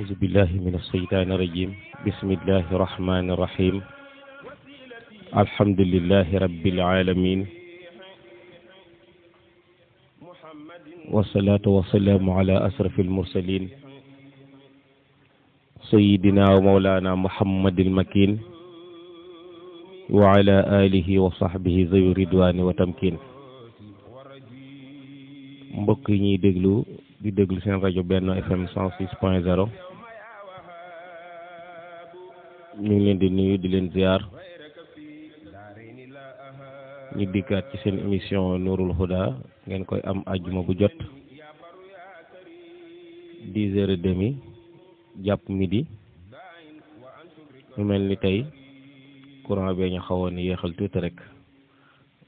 أعوذ بالله من الشيطان الرجيم بسم الله الرحمن الرحيم الحمد لله رب العالمين والصلاة والسلام على أشرف المرسلين سيدنا ومولانا محمد المكين وعلى آله وصحبه ذوي الرضوان والتمكين mbokk yi ñuy déglu seen rajo Benno FM 106.0 ñu ngi leen di nuyu di leen ziar ñu dikkaat ci seen émission Nourul Huda ngeen koy am àjjuma bu jot 10h30 jàpp midi mu mel ni tey courant bee ñu xawoon yéexal tuuti rek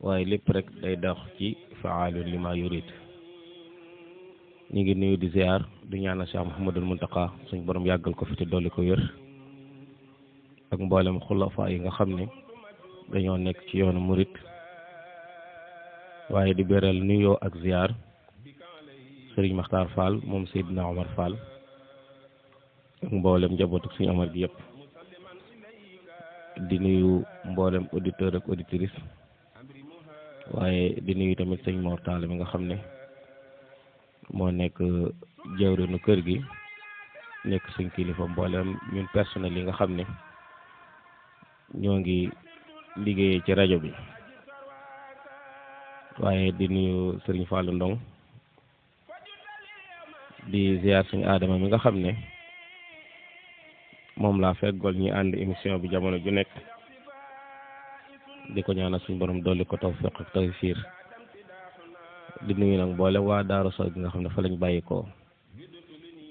waaye lépp rek day dox ci fa'aalun lima yurid ñu ngi nuyu di ziar di ñaanal Cheikh Mouhamadul Mountakha suñ borom yàggal ko fi te dolli ko wér ak mboolem xulafa yi nga xam ne dañoo nekk ci yoonu murit waaye di beral nuyoo ak ziar Serigne Makhtar Fall moom Seydina Omar Fall ak mboolem njabootu suñu Omar gi yëpp di nuyu mboolem auditeur ak auditrice waaye di nuyu tamit sëñ Mor Talla mi nga xam ne moo nekk jawriñu kër gi nekk suñ kilifa mboolem ñun personnel yi nga xam ne ñoo ngi liggéeyee ci rajo bi waaye di nuyu Serigne Fallou Ndong di ziar suñu Adama mi nga xam ne moom laa feggool ñi ànd émission bi jamono ju nekk di ko ñaanal suñu borom dolli ko tawfiq ak tawfiir di nuyu nag mboolem waa Daaru Sow gi nga xam ne fa lañ bàyyi ko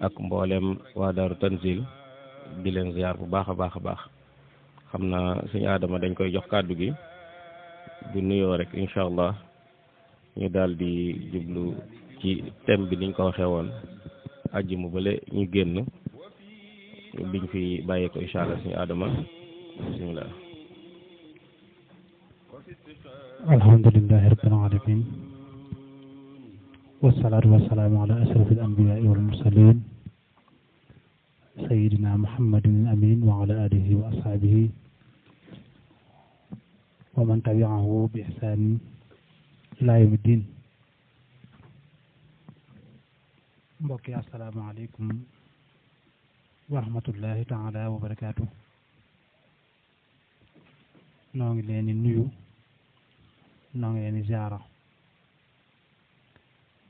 ak mboolem waa Daaru Tanzil di leen ziar bu baax a baax a baax xam naa suñu Adama dañ koy jox kàddu gi du nuyoo rek incha allah ñu daal di jublu ci thème bi niñ ko waxee woon àjjuma bale ñu génn biñ fi bàyyi ko incha allah suñu Adama bismillah. alhamdulillahi rabbil alamin wasalaatu wasalaamu ala ashrafil anbiyaai wal mursalin sayyidina muhammadin amin wa ala alihi wa ashaabihi wa man tabi'ahu bi ihsaanin ilaa yawmi diin. mbokk yi assalaamu aleykum wa rahmatullahi taala wa barakaatu. noo ngi leen di nuyu noo ngi leen di ziara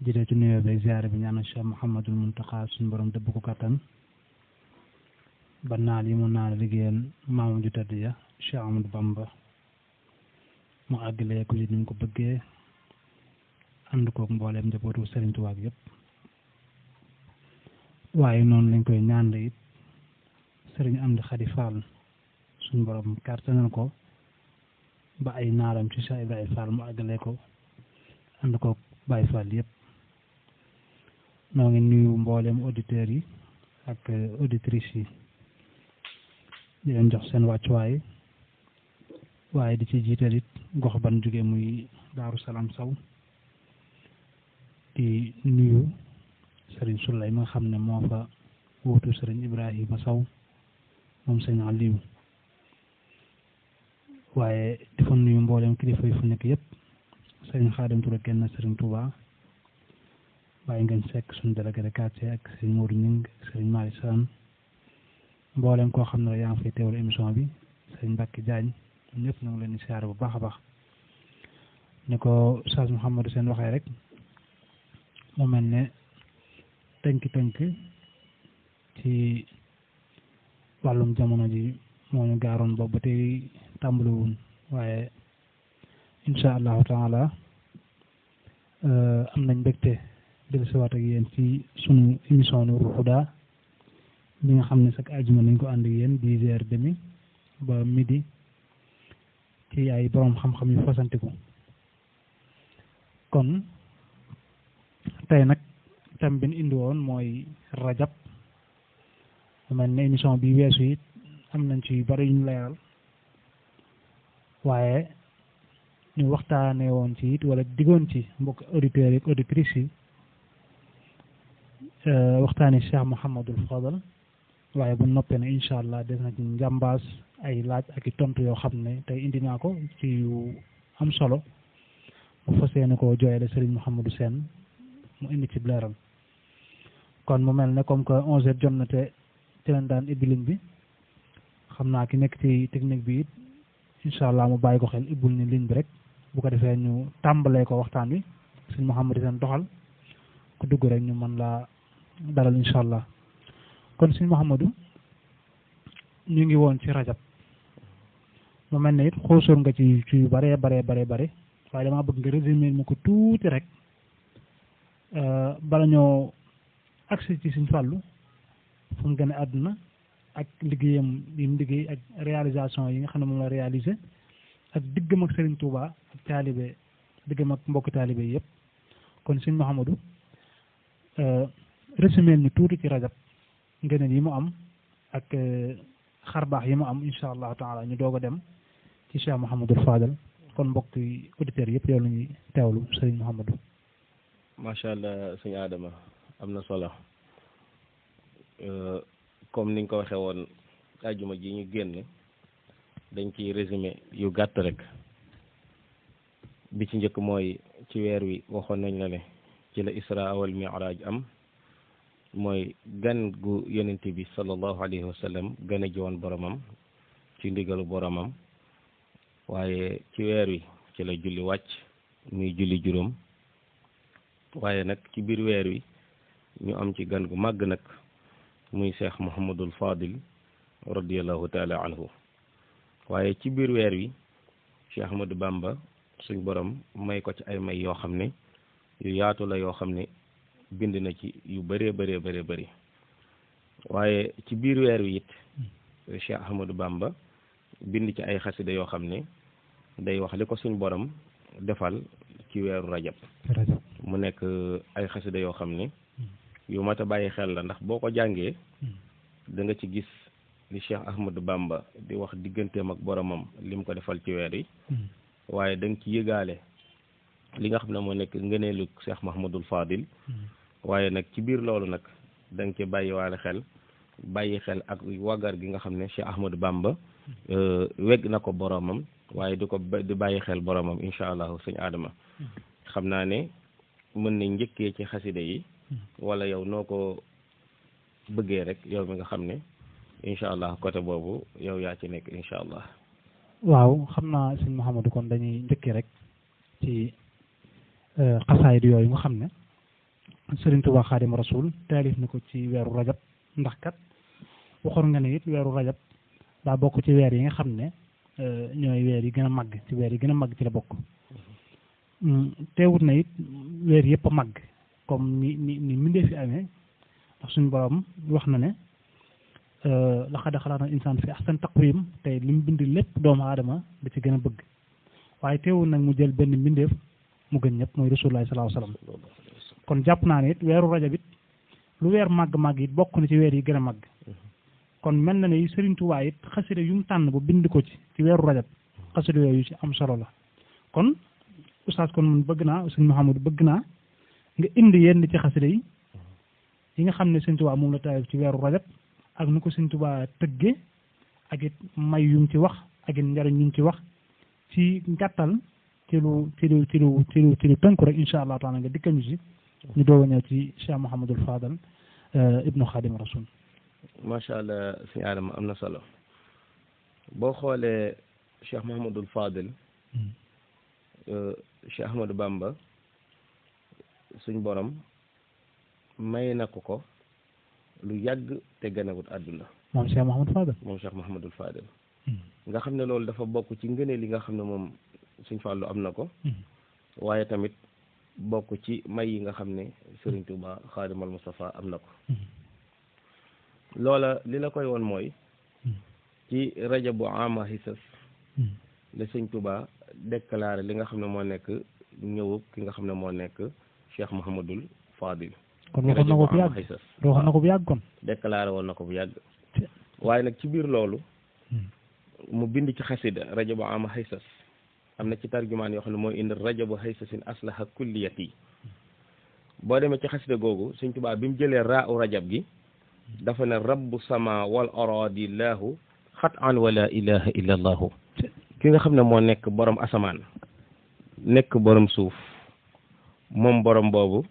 jëlee ci nuyoo beeg ziara bi ñaanal Cheikh Mouhamadul Mountakha suñu borom dëbb ko kattan ba naal yi mu naal liggéeyal maamam ju tedd ja Cheikh Amadou Bamba mu àggalee ko ci ni mu ko bëggee ànd koog mbooleem njabootu Serigne Touba yëpp waaye noonu lañ koy ñaan it Serigne Amdi Khady Fall suñu borom kàttanal ko ba ay naalam ci Cheikh Ibrahima Fall mu àggalee ko ànd koog Baye Fall yëpp. noo ngi nuyu mboolem auditeurs yi ak auditrices yi di leen jox seen wàccuwaay waaye di ci jiital it gox ban jóge muy Daaru Salaam Sow di nuyu Serigne Souley mi nga xam ne moo fa wuutu Serigne Ibrahima Sow moom sëñ Aliou waaye di fa nuyu mboolem kilifa yi fu nekk yëpp Serigne Khadim Touré kenn Serigne Touba waaye ngeen sekk suñu délégué de quartier ak Serigne Modou Ñing Serigne Malick Sane mboolem koo xam ne la yaa ngi fay teewal émission bi Serigne Mbacke Diagne ñëpp ñu ngi leen di siyaare bu baax a baax ni ko Oustaz Mouhamadou Sène waxee rek mu mel ne tënk ci wàllum jamono ji moo ñu gaaroon boobu ba tey tàmbaliwuñ waaye incha allahu taala am nañ mbégte dellusiwaat ak yéen ci sunu émission Nourul Huda bi nga xam ne chaque àjjuma nañ ko ànd ak yéen 10h30 ba midi ci ay borom xam-xam yu fasantiku kon tey nag thème bi ñu indi woon mooy rajab mel ne émission bi weesu it am nañ ci yu bari yu ñu leeral waaye ñu waxtaanee woon ci it wala diggoon ci mbokk auditeurs yi ak auditrices yi waxtaani Cheikh Mouhamadul Fadal waaye bu noppee ne incha allah def na ci njàmbaas ay laaj ak i tontu yoo xam ne tey indi naa ko ci yu am solo mu fas yéene koo jooyale Serigne Mouhamadou Sène mu indi ci leeral kon mu mel ne comme que 11h jot na te ci leen daan ibbi ligne bi xam naa ki nekk ci technique bi it incha allah mu bàyyi ko xel ibbul ni ligne bi rek bu ko defee ñu tàmbalee ko waxtaan wi Serigne Mouhamadou Sène doxal ku dugg rek ñu mën laa dalal incha allah kon Serigne Mouhamadou ñu ngi woon ci rajab mu mel ne it xuusoon nga ci yu bare waaye damaa bëgg nga résumé ma ko tuuti rek bala ñoo agsi ci Serigne Fallou fu mu gën a àdduna ak liggéeyam yi mu liggéey ak réalisation yi nga xam ne moom la réalisé ak diggam ak Serigne Touba ak taalibe diggam ak mbokk taalibe yëpp kon Serigne Mouhamadou résumé ñu tuuti ci rajab ngëneel yi mu am ak xarbaax yi mu am incha allahu taala ñu doog a dem ci Cheikh Mouhamadul Fadal kon mbokk auditeurs yëpp yow la ñuy teewlu Serigne Mouhamadou. macha allah sëñ Adama am na solo comme niñ ko waxee woon àjjuma ji ñu génn dañ ciy résumé yu gàtt rek bi ci njëkk mooy ci weer wi waxoon nañ la ne ci la isra wal mi'raj am mooy gan gu yonent bi sallallahu alayhi wa sallam gën a jiwoon boromam ci ndigalu boromam waaye ci weer wi ci la julli wàcc muy julli juróom waaye nag ci biir weer wi ñu am ci gan gu màgg nag muy Cheikh Mouhamadul Fadil radiyallahu taala anhu waaye ci biir weer wi Cheikh Ahmadou Bamba suñ borom may ko ci ay may yoo xam ne yu yaatu la yoo xam ne bind na ci yu bëree bëri waaye ci biir weer wi it Cheikh Ahmadou Bamba bind ci ay xasida yoo xam ne day wax li ko suñ borom defal ci weeru rajab mu nekk ay xasida yoo xam ne yu mat a bàyyi xel la ndax boo ko jàngee da nga ci gis li Cheikh Ahmadou Bamba di wax digganteem ak boromam lim ko defal ci weer yi waaye da nga ci yëgaale li nga xam ne moo nekk ngëneelu Cheikh Mouhamadul Fadil waaye nag ci biir loolu nag da nga ci bàyyi xel ak wagar gi nga xam ne Cheikh Ahmadou Bamba weg na ko boromam waaye di bàyyi xel boromam incha allahu sëñ Adama xam naa ne mën nañ njëkkee ci xasida yi wala yow noo ko bëggee rek yow mi nga xam ne incha allah côté boobu yow yaa ci nekk incha allah. waaw xam naa sëñ Mouhamadou kon dañuy njëkkee rek ci xasaayid yooyu nga xam ne Serigne Touba Xaadim Rasul taalif na ko ci weeru rajab ndax kat waxoon nga ne it weeru rajab daa bokk ci weer yi nga xam ne ñooy weer yi gën a màgg ci weer yi gën a màgg ci la bokk teewut na it weer yëpp a màgg comme ni mbindee fi amee ndax suñu borom wax na ne laqad xalaqnal insaana fi ahsani taqwiim tey li mu bind lépp doomu aadama da ci gën a bëgg waaye teewul nag mu jël benn mbindeef mu gën ñëpp mooy Rasulullah sallallahu alayhi wa sallam kon jàpp naa ne it weeru rajab it lu weer màgg-màgg it bokk na ci weer yi gën a màgg kon mel na ne Serigne Touba it xasida yu mu tànn ba bind ko ci weeru rajab xasida yooyu ci am solo la kon oustaz kon man bëgg naa sëñ Mouhamadou bëgg naa nga indi yenn ci xasida yi nga xam ne Serigne Touba moom la taalif ci weeru rajab ak nu ko Serigne Touba tëggee ak it may yum ci wax ak it njariñ yum ci wax ci gàttal ci lu tënku rek incha allah taala nga dikkal ñu si ñu doog a ñëw ci Cheikh Mouhamadul Fadal ibnu Xaadim Rasul. macha allah sëñ Adama am na solo boo xoolee Cheikh Mouhamadul Fadil Cheikh Ahmadou Bamba suñ borom may na ko lu yàgg te gënawut àdduna. moom Cheikh Mouhamadul Fadal. moom Cheikh Mouhamadul Fadal. nga xam ne loolu dafa bokk ci ngëneel li nga xam ne moom suñ Fàllu am na ko. waaye tamit bokk ci may yi nga xam ne Serigne Touba Xaadimal Mustafa am na ko. loola li la koy woon mooy. ci rajabu ama hisas la Serigne Touba déclaré li nga xam ne moo nekk ñëwu ki nga xam ne moo nekk Cheikh Mouhamadul Fadil. kon waxoon na ko bu yàgg waxoon na ko bu yàgg kon. déclaré woon na ko bu yàgg. waaye nag ci biir loolu. mu bind ci xasida rajabu ama hisas am na ci tarjumaan yoo xam ne mooy indi rajabu haysasin aslaha kulliyati boo demee ci xasida googu Sëñ Tuubaa bi mu jëlee raa u rajab gi dafa ne rabbu sama wal aradi llahu xat an wala ilaha illa allahu ki nga xam ne moo nekk borom asamaan nekk borom suuf moom borom boobu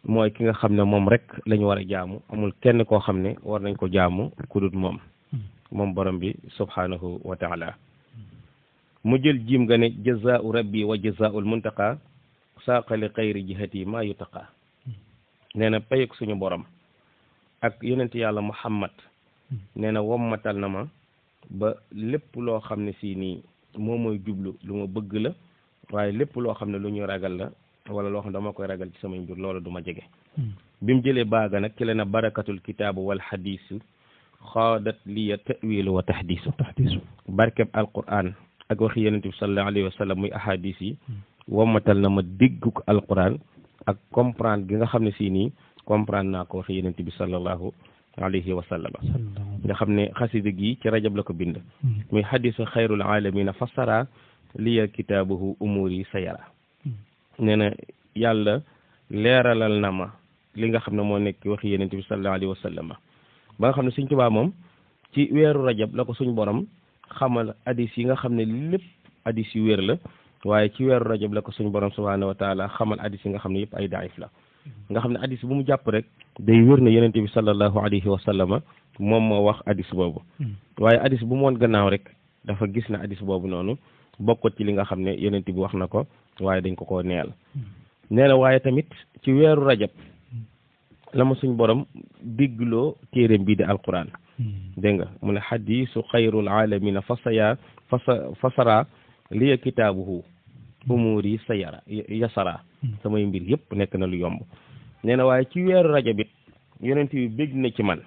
mooy ki nga xam ne moom rek la ñu war a jaamu amul kenn koo xam ne war nañ ko jaamu ku dul moom moom borom bi subhanahu wa taala mu jël jiim nga ne jazaau rabbi wa jazaul muntaqa saaqa li xayri jihati maa yutaqa nee na payuk suñu borom ak yonent yàlla muhammad nee na wommatal na ma ba lépp loo xam ne si nii moo mooy jublu lu ma bëgg la waaye lépp loo xam ne lu ñu ragal la wala loo xam ne dama koy ragal ci samay mbir loolu du ma jege bi mu jëlee baaga nag ci la na barakatul kitaabu wal xadiisu xaadat liya tawilu wa tahdiisu barkeb alquran ak waxi yonent bi sallallahu alayhi wa sallam muy ahadis yi wommatal na ma dégguk alquran ak comprendre gi nga xam ne si nii comprendre naa ko waxi yonent bi sallallahu alayhi wa sallam nga xam ne xasida gi ci rajab la ko bind muy xadisu xayrul alamina fassara liya kitaabuhu umuri sayara nee na yàlla leeralal na ma li nga xam ne moo nekk waxi yonent bi sallallahu alayhi wa sallam ba nga xam ne Sëñ Tuubaa moom ci weeru rajab la ko suñ borom xamal hadis yi nga xam ne lépp hadis yu wér la waaye ci weeru rajab la ko suñ borom subhanahu wa taala xamal hadis yi nga xam ne yëpp ay daif la nga xam ne hadis bu mu jàpp rek day wér na yonent bi sallallahu alayhi wa sallam moom moo wax hadis boobu waaye hadis bu mu woon gannaaw rek dafa gis na hadis boobu noonu bokkut ci li nga xam ne yonent bi wax na ko waaye dañ ko koo neel nee na waaye tamit ci weeru rajab la ma suñ borom diggloo téeréem bii di alquran dégg nga mu ne xadisu xayrul alamina fasara liya kitaabuhu umuri sayara yasara samay mbir yëpp nekk na lu yomb nee na waaye ci weeru rajab it yonent bi bég na ci man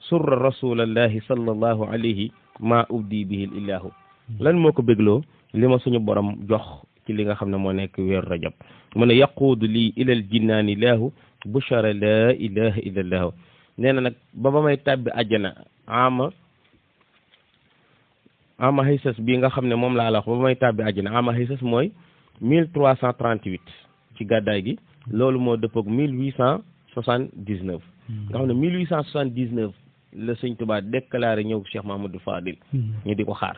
surra rasulallahi sallallahu alayhi ma ubdi bihi illahu lan moo ko bégloo li ma suñu borom jox ci li nga xam ne moo nekk weeru rajab mu ne yaquudu lii ilal jinnaani laahu bushara laa ilaha illa allahu nee na nag ba may tàbbi àjjana ama xaysas bii nga xam ne moom laa la wax ba may tàbbi àjjana ama xaysas mooy 1338 ci gàddaay gi loolu moo dëppoog 1879 nga xam ne 1879 la Sëñ Tuubaa déclaré ñëw Cheikh Mahamadou Fadil ñu di ko xaar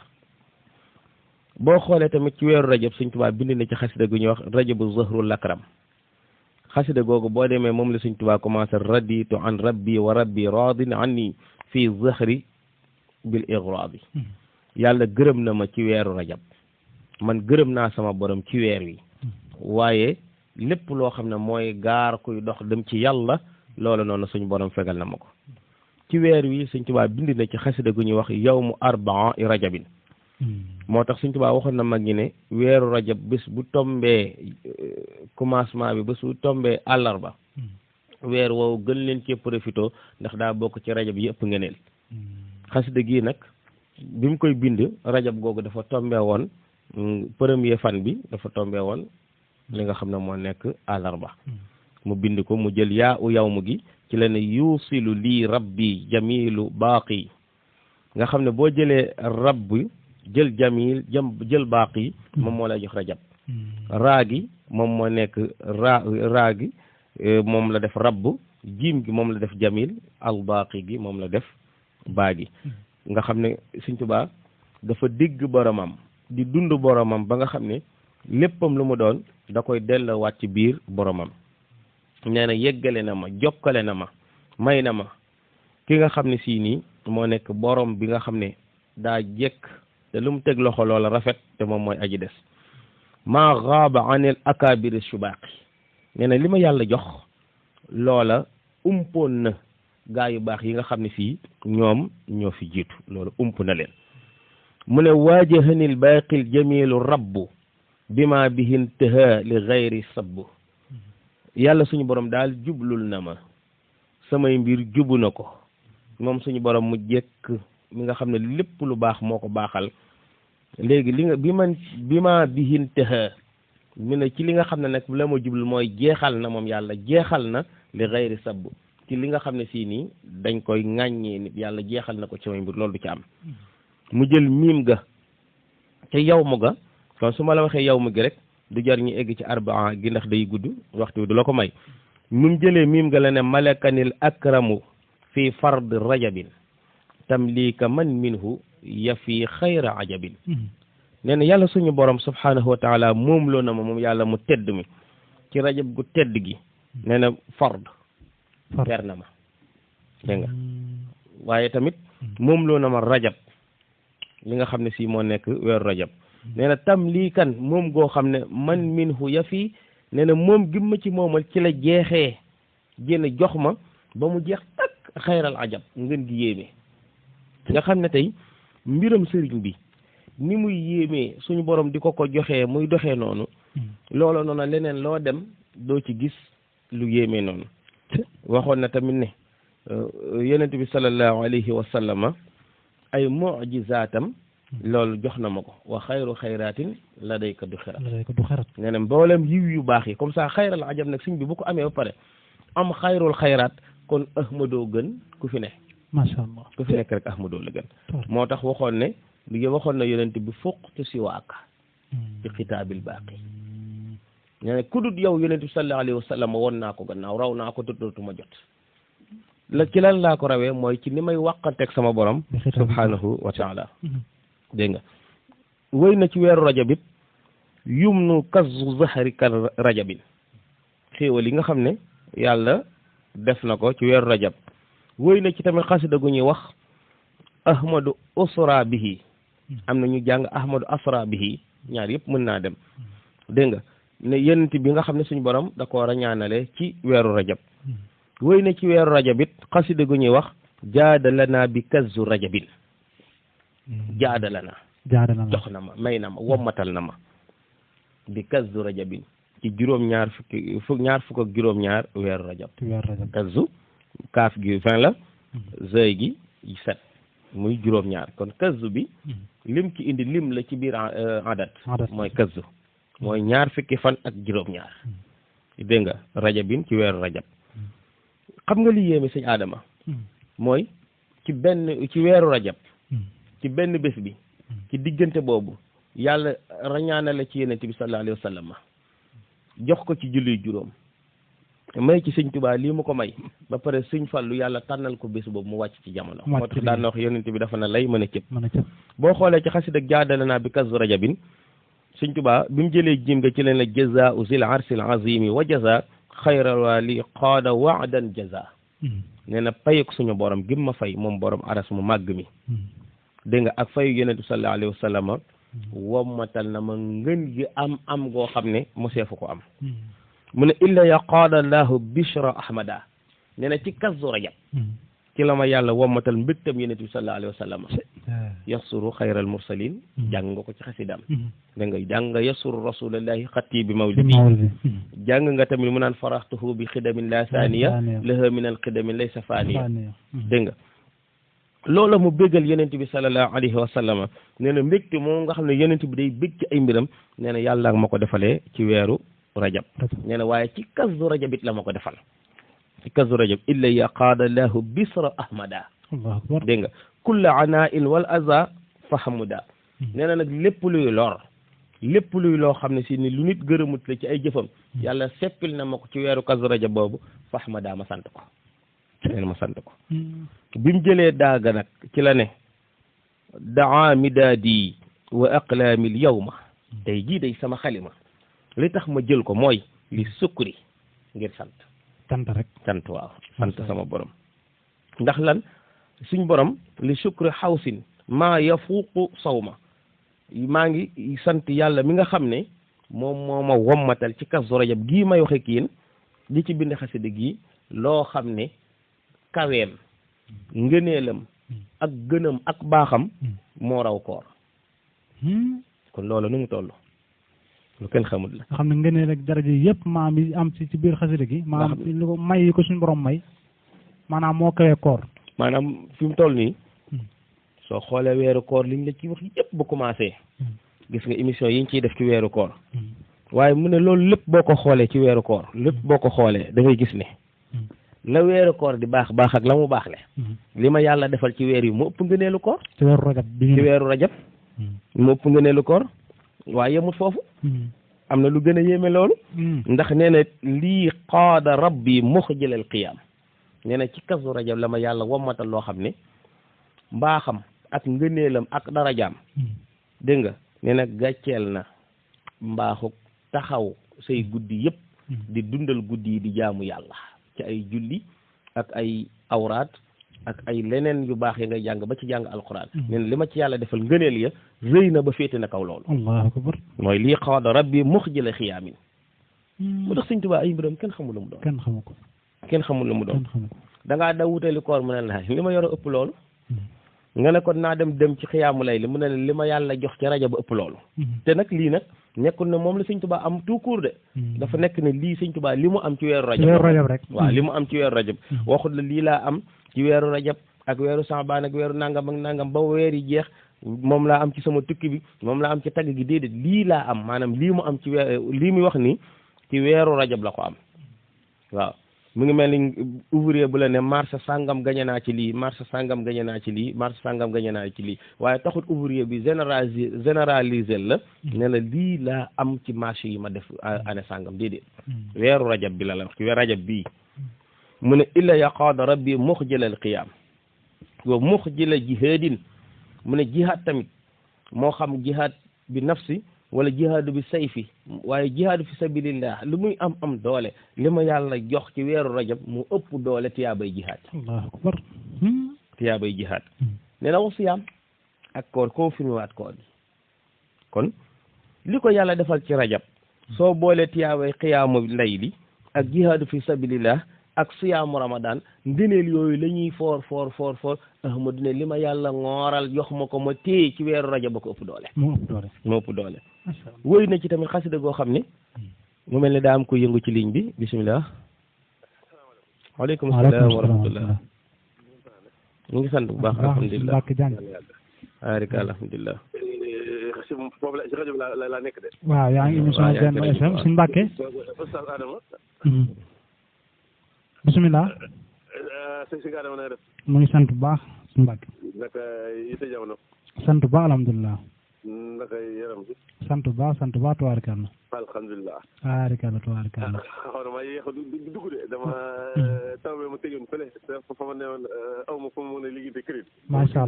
boo xoolee tamit ci weeru rajab Sëñ Tuubaa bind na ci xasida gu ñuy wax rajabu zahrul lakram xasida googu boo demee moom la Sëñ Tuubaa commencé raditu an rabbi wa rabbi radin anni fii zahri bil igradi yàlla gërëm na ma ci weeru rajab man gërëm naa sama borom ci weer wi waaye lépp loo xam ne mooy gaar kuy dox dem ci yàlla loolu noonu suñ borom fegal na ma ko ci weer wi Sëñ Tuubaa bind na ci xasida gu ñuy wax yawmu arbaa i rajabin moo tax Sëñ Tuubaa waxoon na mag ñi ne weeru rajab bés bu tombee commencement bi bés bu tombee àllarba weer woowu gën leen cee profité ndax daa bokk ci rajab yi ëpp ngeneel xasida gii nag bi mu koy bind rajab googu dafa tombee woon premier fan bi dafa tombee woon li nga xam ne moo nekk àllarba mu bind ko mu jël yaa u yawmu gi ci la ne yuusilu lii rabbi jamilu baaqi nga xam ne boo jëlee rabbi jël jamil jël baaqi moom moo lay jox rajab raa gi moom moo nekk raa gi moom la def rabb jiim gi moom la def jamil al baaqi gi moom la def baa gi nga xam ne Sëñ Tuubaa dafa digg boromam di dund boromam ba nga xam ne léppam lu mu doon da koy delloowaat ci biir boromam nee na yeggale na ma jokkale na ma may na ma ki nga xam ne sii nii moo nekk borom bi nga xam ne daa jekk te lu mu teg loxo loola rafet te moom mooy aji des maa gaaba anil akabiri subaaqi nee na li ma yàlla jox loola umpoon na gaa yu baax yi nga xam ne fii ñoom ñoo fi jiitu loolu ump na leen mu ne waajahanil baaqil jamilu rabbu bima bihin tëha li gayri sabbu yàlla suñu borom daal jublul na ma samay mbir jubu na ko moom suñu borom mu jekk mi nga xam ne lépp lu baax moo ko baaxal léegi li nga bi ma bihin tëha mu ne ci li nga xam ne nag la ma jublul mooy jeexal na moom yàlla jeexal na li gayri sabbu ci li nga xam ne sii nii dañ koy ŋàññee nit yàlla jeexal na ko ci samay mbir loolu du ci am mu jël miim ga te yow mu ga kon su ma la waxee yow mu gi rek du jar ñu egg ci arbaa gi ndax day gudd waxtu du la ko may mu jëlee miim ga la ne malakanil akramu fi fard rajabin tamlika man minhu yafi xayra ajabin nee na yàlla suñu borom subhanahu wa taala moom loo na ma moom yàlla mu tedd mi ci rajab gu tedd gi nee na fard per na ma dégg nga waaye tamit moom loo na ma rajab li nga xam ne si moo nekk weeru rajab nee na tam lii kan moom goo xam ne man minhu yafi nee na moom gimma ci moomal ci la jeexee génn jox ma ba mu jeex tak xayral ajab ngeen gi yéeme nga xam ne tey mbiram sëriñ bi ni muy yéemee suñu borom di ko joxee muy doxee noonu loolu noonu leneen loo dem doo ci gis lu yéemee noonu waxoon na tamit ne yonent bi sallallahu alayhi wa sallama ay mu'jizaatam loolu jox na ma ko wa xayru xayraatin ladayka du xerat nee na mboolem yiw yu baax yi comme ça xayral ajab nag sëñ bi bu ko amee ba pare am xayrul xayraat kon ahmadoo gën ku fi ne macha allah ku fi nekk rek ahmadoo la gën moo tax waxoon ne waxoon na yonent bi fuqtu siwaaka bi xitaabil baaqi nee na ku dut yow yonent bi sallallahu alayhi wa sallam woon naa ko gannaaw raw naa ko dootuma jot la ci lan laa ko rawee mooy ci ni may wàqanteeg sama borom subhanahu wa taala dégg nga wéy na ci weeru rajab it yumnu kazu zahri ka rajabin xéewal yi nga xam ne yàlla def na ko ci weeru rajab wéy na ci tamit xasida gu ñuy wax ahmadu usra bihi am na ñu jàng ahmadu asra bihi ñaar yëpp mën naa dem dégg nga ne yenent bi nga xam ne suñu borom da ko rañaanale ci weeru rajab wéy na ci weeru rajab it xasida gu ñuy wax jaadalana bi kazu rajabin jaadalana jox na ma may na ma wommatal na ma bi kazu rajabin ci ñaar fukk ak juróom-ñaar weeru rajab kazu kaaf gi 20 la zëy gi 7 muy juróom-ñaar kon kazu bi lim ci indi lim la ci biir adat mooy kazu mooy ñaar fukki fan ak juróom-ñaar dégg nga rajabin ci weeru rajab xam nga li yéeme sëñ Adama mooy ci weeru rajab ci benn bés bi ci diggante boobu yàlla rañaanale ci yonent bi sallallahu alayhi wa sallam jox ko ci julli juróom may ci sëñ Tuubaa lii mu ko may ba pare sëñ Fallu yàlla tànnal ko bés boobu mu wàcc ci jamono moo tax daan na wax yonent bi dafa na lay mën a cëpp boo xoolee ci xasida ak jaadale naa bi kazu rajabin sëñ Tuubaa bi mu jëlee jim nga ci leen la jaza zil arsil azimi wa jaza xayra wali qaada waadan jaza nee na payuk suñu borom gim ma fay moom borom aras mu màgg mi dégg nga ak fayu yonent bi sallallahu alayhi wa sallam wommatal na ma ngën gi am goo xam ne moseefu ko am mu ne illa ya qaada lahu bishra ahmada nee na ci kazu rajab ci la ma yàlla wommatal mbégtam yonent bi sallallahu alayhi wa sallam yasuru xayral mursalin jàng nga ko ci xasidam da nga jàng nga yasuru rasulallahi xatti bi mawlidi jàng nga tamit mu naan faraxtuhu bi xidamin la saaniya laha min al xidamin laysa faaniya dégg nga loola mu béggal yonent bi sallallahu alayhi wa sallam nee na mbégte moom nga xam ne yonent bi day bég ci ay mbiram nee na yàlla ak ma ko defalee ci weeru rajab nee na waaye ci kazu rajab it la ma ko defal ci kazu rajab illa ya qaada lahu bisra ahmada dégg nga kulla anain wal aza fahamuda nee na nag lépp luy loo xam ne si ni lu nit gërëmut la ci ay jëfam yàlla seppil na ma ko ci weeru kazu rajab boobu fahamada ma sant ko nee na ma sant ko bi mu jëlee daaga nag ci la ne daa midaadi wa aqlaamil yawma tey jii day sama xalima li tax ma jël ko mooy li sukkuri ngir sant waaw sant sama borom ndax lan suñ borom li sukkuri xawsin maa yafuuqu sawma maa ngi sant yàlla mi nga xam ne moom moo ma wommatal ci kazu rajab gii may waxe kiin li ci bind xasida gii loo xam ne kaweem ngëneelam ak gënam ak baaxam moo raw koor kon loolu nu mu toll lu kenn xamul la nga xam ne ngëneel ak daraja yëpp maam yi am ci biir xasida gi maanaam lu ko may yi ko suñu borom may maanaam moo kawee koor maanaam fi mu toll nii soo xoolee weeru koor liñ la ci wax yëpp bu commencé gis nga émission yi ñu ciy def ci weeru koor waaye mu ne loolu lépp boo ko xoolee ci weeru koor lépp boo ko xoolee da ngay gis ne la weeru koor di baax ak la mu baaxle li ma yàlla defal ci weer yi mu ëpp ngëneelu koor ci weeru rajab mu ëpp ngëneelu koor waaye yemut foofu am na lu gën a yéeme loolu ndax nee na lii qaada rabbi muxjilal qiyaam nee na ci kazu rajab la ma yàlla wommatal loo xam ne mbaaxam ak ngëneelam ak darajaam dégg nga nee na gàcceel na mbaaxuk taxaw say guddi yëpp di dundal guddi yi di jaamu yàlla ci ay julli ak ay awraat ak ay leneen yu baax yi ngay jàng ba ci jàng alquran nee na li ma ci yàlla defal ngëneel ya rëy na ba féete na kaw loolu allahu akbar mooy lii xawada rabbi muxjila xiyaamin mu tax sëñ Tuubaa ay mbiram kenn xamul lu mu doon kenn xamu ko kenn xamul lu mu doon kenn xamu ko da ngaa daw wutali koor mu ne la li ma yor a ëpp loolu nga ne ko naa dem ci xiyaamu lay li mu ne la li ma yàlla jox ci rajo ba ëpp loolu te nag lii nag nekkul ne moom la sëñ Tuubaa am tout court de dafa nekk ne lii sëñ Tuubaa li mu am ci weeru rajab rek waaw li mu am ci weeru rajab waxut la lii laa am ci weeru rajab ak weeru saabaan ak weeru nangam ak nangam ba weer yi jeex moom laa am ci sama tukki bi moom laa am ci tagg gi déedéet lii laa am maanaam lii mu am ci lii muy wax ni ci weeru rajab la ko am waaw mu ngi mel ni ouvrier bu la ne marché sangam gañe naa ci lii marché sangam gañe naa ci lii marché sangam gañe naa ci lii waaye taxut ouvrier bi généraliser la ne la lii laa am ci marché yi ma def année sangam déedéet weeru rajab bi la wax ci weeru rajab bii mu ne illa yaqaada rabbi muxjilal qiyaam wa muxjila jihaadin mu ne jihaad tamit moo xam jihaad bi nafsi wala jihaadu bi sayfi waaye jihaadu fi sabilillah lu muy am doole li ma yàlla jox ci weeru rajab mu ëpp doole tiyaabay jihaad allahu akbar tiyaabay jihaad nee na wax siyaam ak koor confirmé waat koor bi kon li ko yàlla defal ci rajab soo boole tiyaabay xiyaamu layli ak jihaadu fi sabilillah ak siyaamu ramadan ngëneel yooyu la ñuy foor ahmadu ne li ma yàlla ngooral jox ma ko ma téye ci weeru rajab ba ko ëpp doole moo ëpp doole wóy na ci tamit xasida goo xam ne mu mel ne daa am ko yëngu ci ligne bi bisimilah waaleykum salaam wa rahmatullah ñu ngi sant bu baax alhamdulilah arika alhamdulilah foofu la ci rajo bi la nekk de waaw yaa ngi émission Benno FM suñu Mbàkke Oustaz Adama bisimilah sëñ Adama na def mu ngi sant bu baax suñu Mbàkke naka yite jamono sant bu baax alhamdulilah naka yaram bi sant bu baax tubaarkalla alhamdulilah tubaarkalla xaw na maa yéex a dugg de dama taw bi ma tëjoon fële fa ma newoon aw ma fa ma mën a liggéey te crédit macha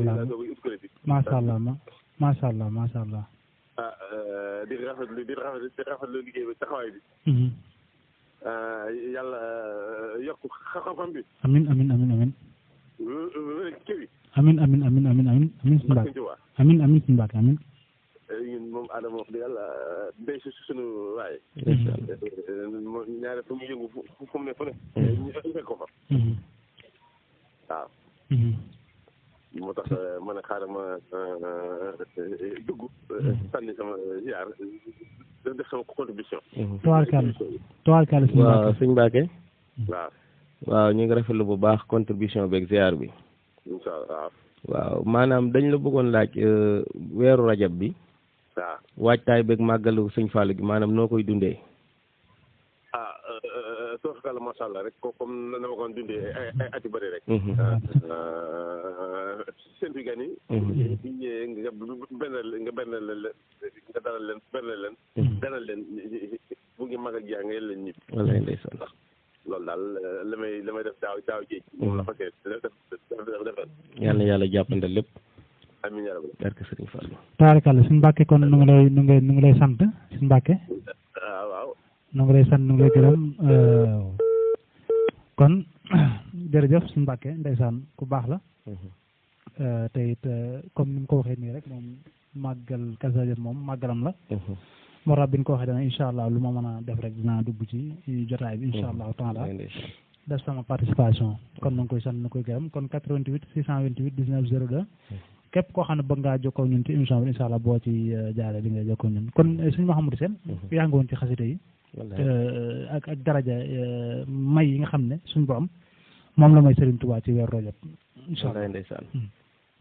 allah macha allah di rafetlu liggéey bi taxawaay bi yàlla yokk xam-xam bi amin kër yi amin suñu Mbàkke amin suñu Mbàkke amin ñun moom Adama wax dëgg yàlla béy si suñu waaye ñaare fu mu yëngu fu mu ne fu ne ñu fekk ko fa waaw moo tax ma ne xaaral ma dugg sànni sama ziar def sama contribution tubaarkalla waaw sëñ Mbacke waaw ñu ngi rafetlu bu baax contribution beeg ziar bi incha allah waaw maanaam dañ la bëggoon laaj weeru rajab bi waaw waajtaay beeg màggalu sëñ Fallou gi maanaam noo koy dundee soo fakala macha allah rek comme na ma koon dundee ay at yu bëri rek seen fi gan yi ñëwee nga dalal leen bu ngi mag ak jaa nga yel leen ñibbi wallaay ndeysaan loolu daal la may def daaw géej moom la fasee defal yal na yàlla jàppandal lépp amiin yaa rabbi barke Sëriñ Fallou tubaarkalla suñu Mbàkke kon nu ngi lay sant suñu Mbàkke waaw nu ngi lay sant nu ngi lay gërëm kon jërëjëf suñu Mbàkke ndeysaan ku baax la te it comme ni mu ko waxee nii rek moom màggal Kazu Rajab moom màggalam la moo tax bi ñu ko waxee dana incha allah lu ma mën a def rek dinaa dugg ci jotaay bi incha allahu taala def sama participation kon nu ngi koy sant nu koy gërëm kon 88 628 19 02 képp koo xam ne bëgg ngaa jokkoo ñun ci émission bi incha allah boo ci jaaree di nga jokkoo ñun kon suñu Mouhamadou Sène yaa ngi woon ci xasida yi ak daraja may yi nga xam ne suñu borom moom la may Serigne Touba ci weeru Rajab incha allah ndeysaan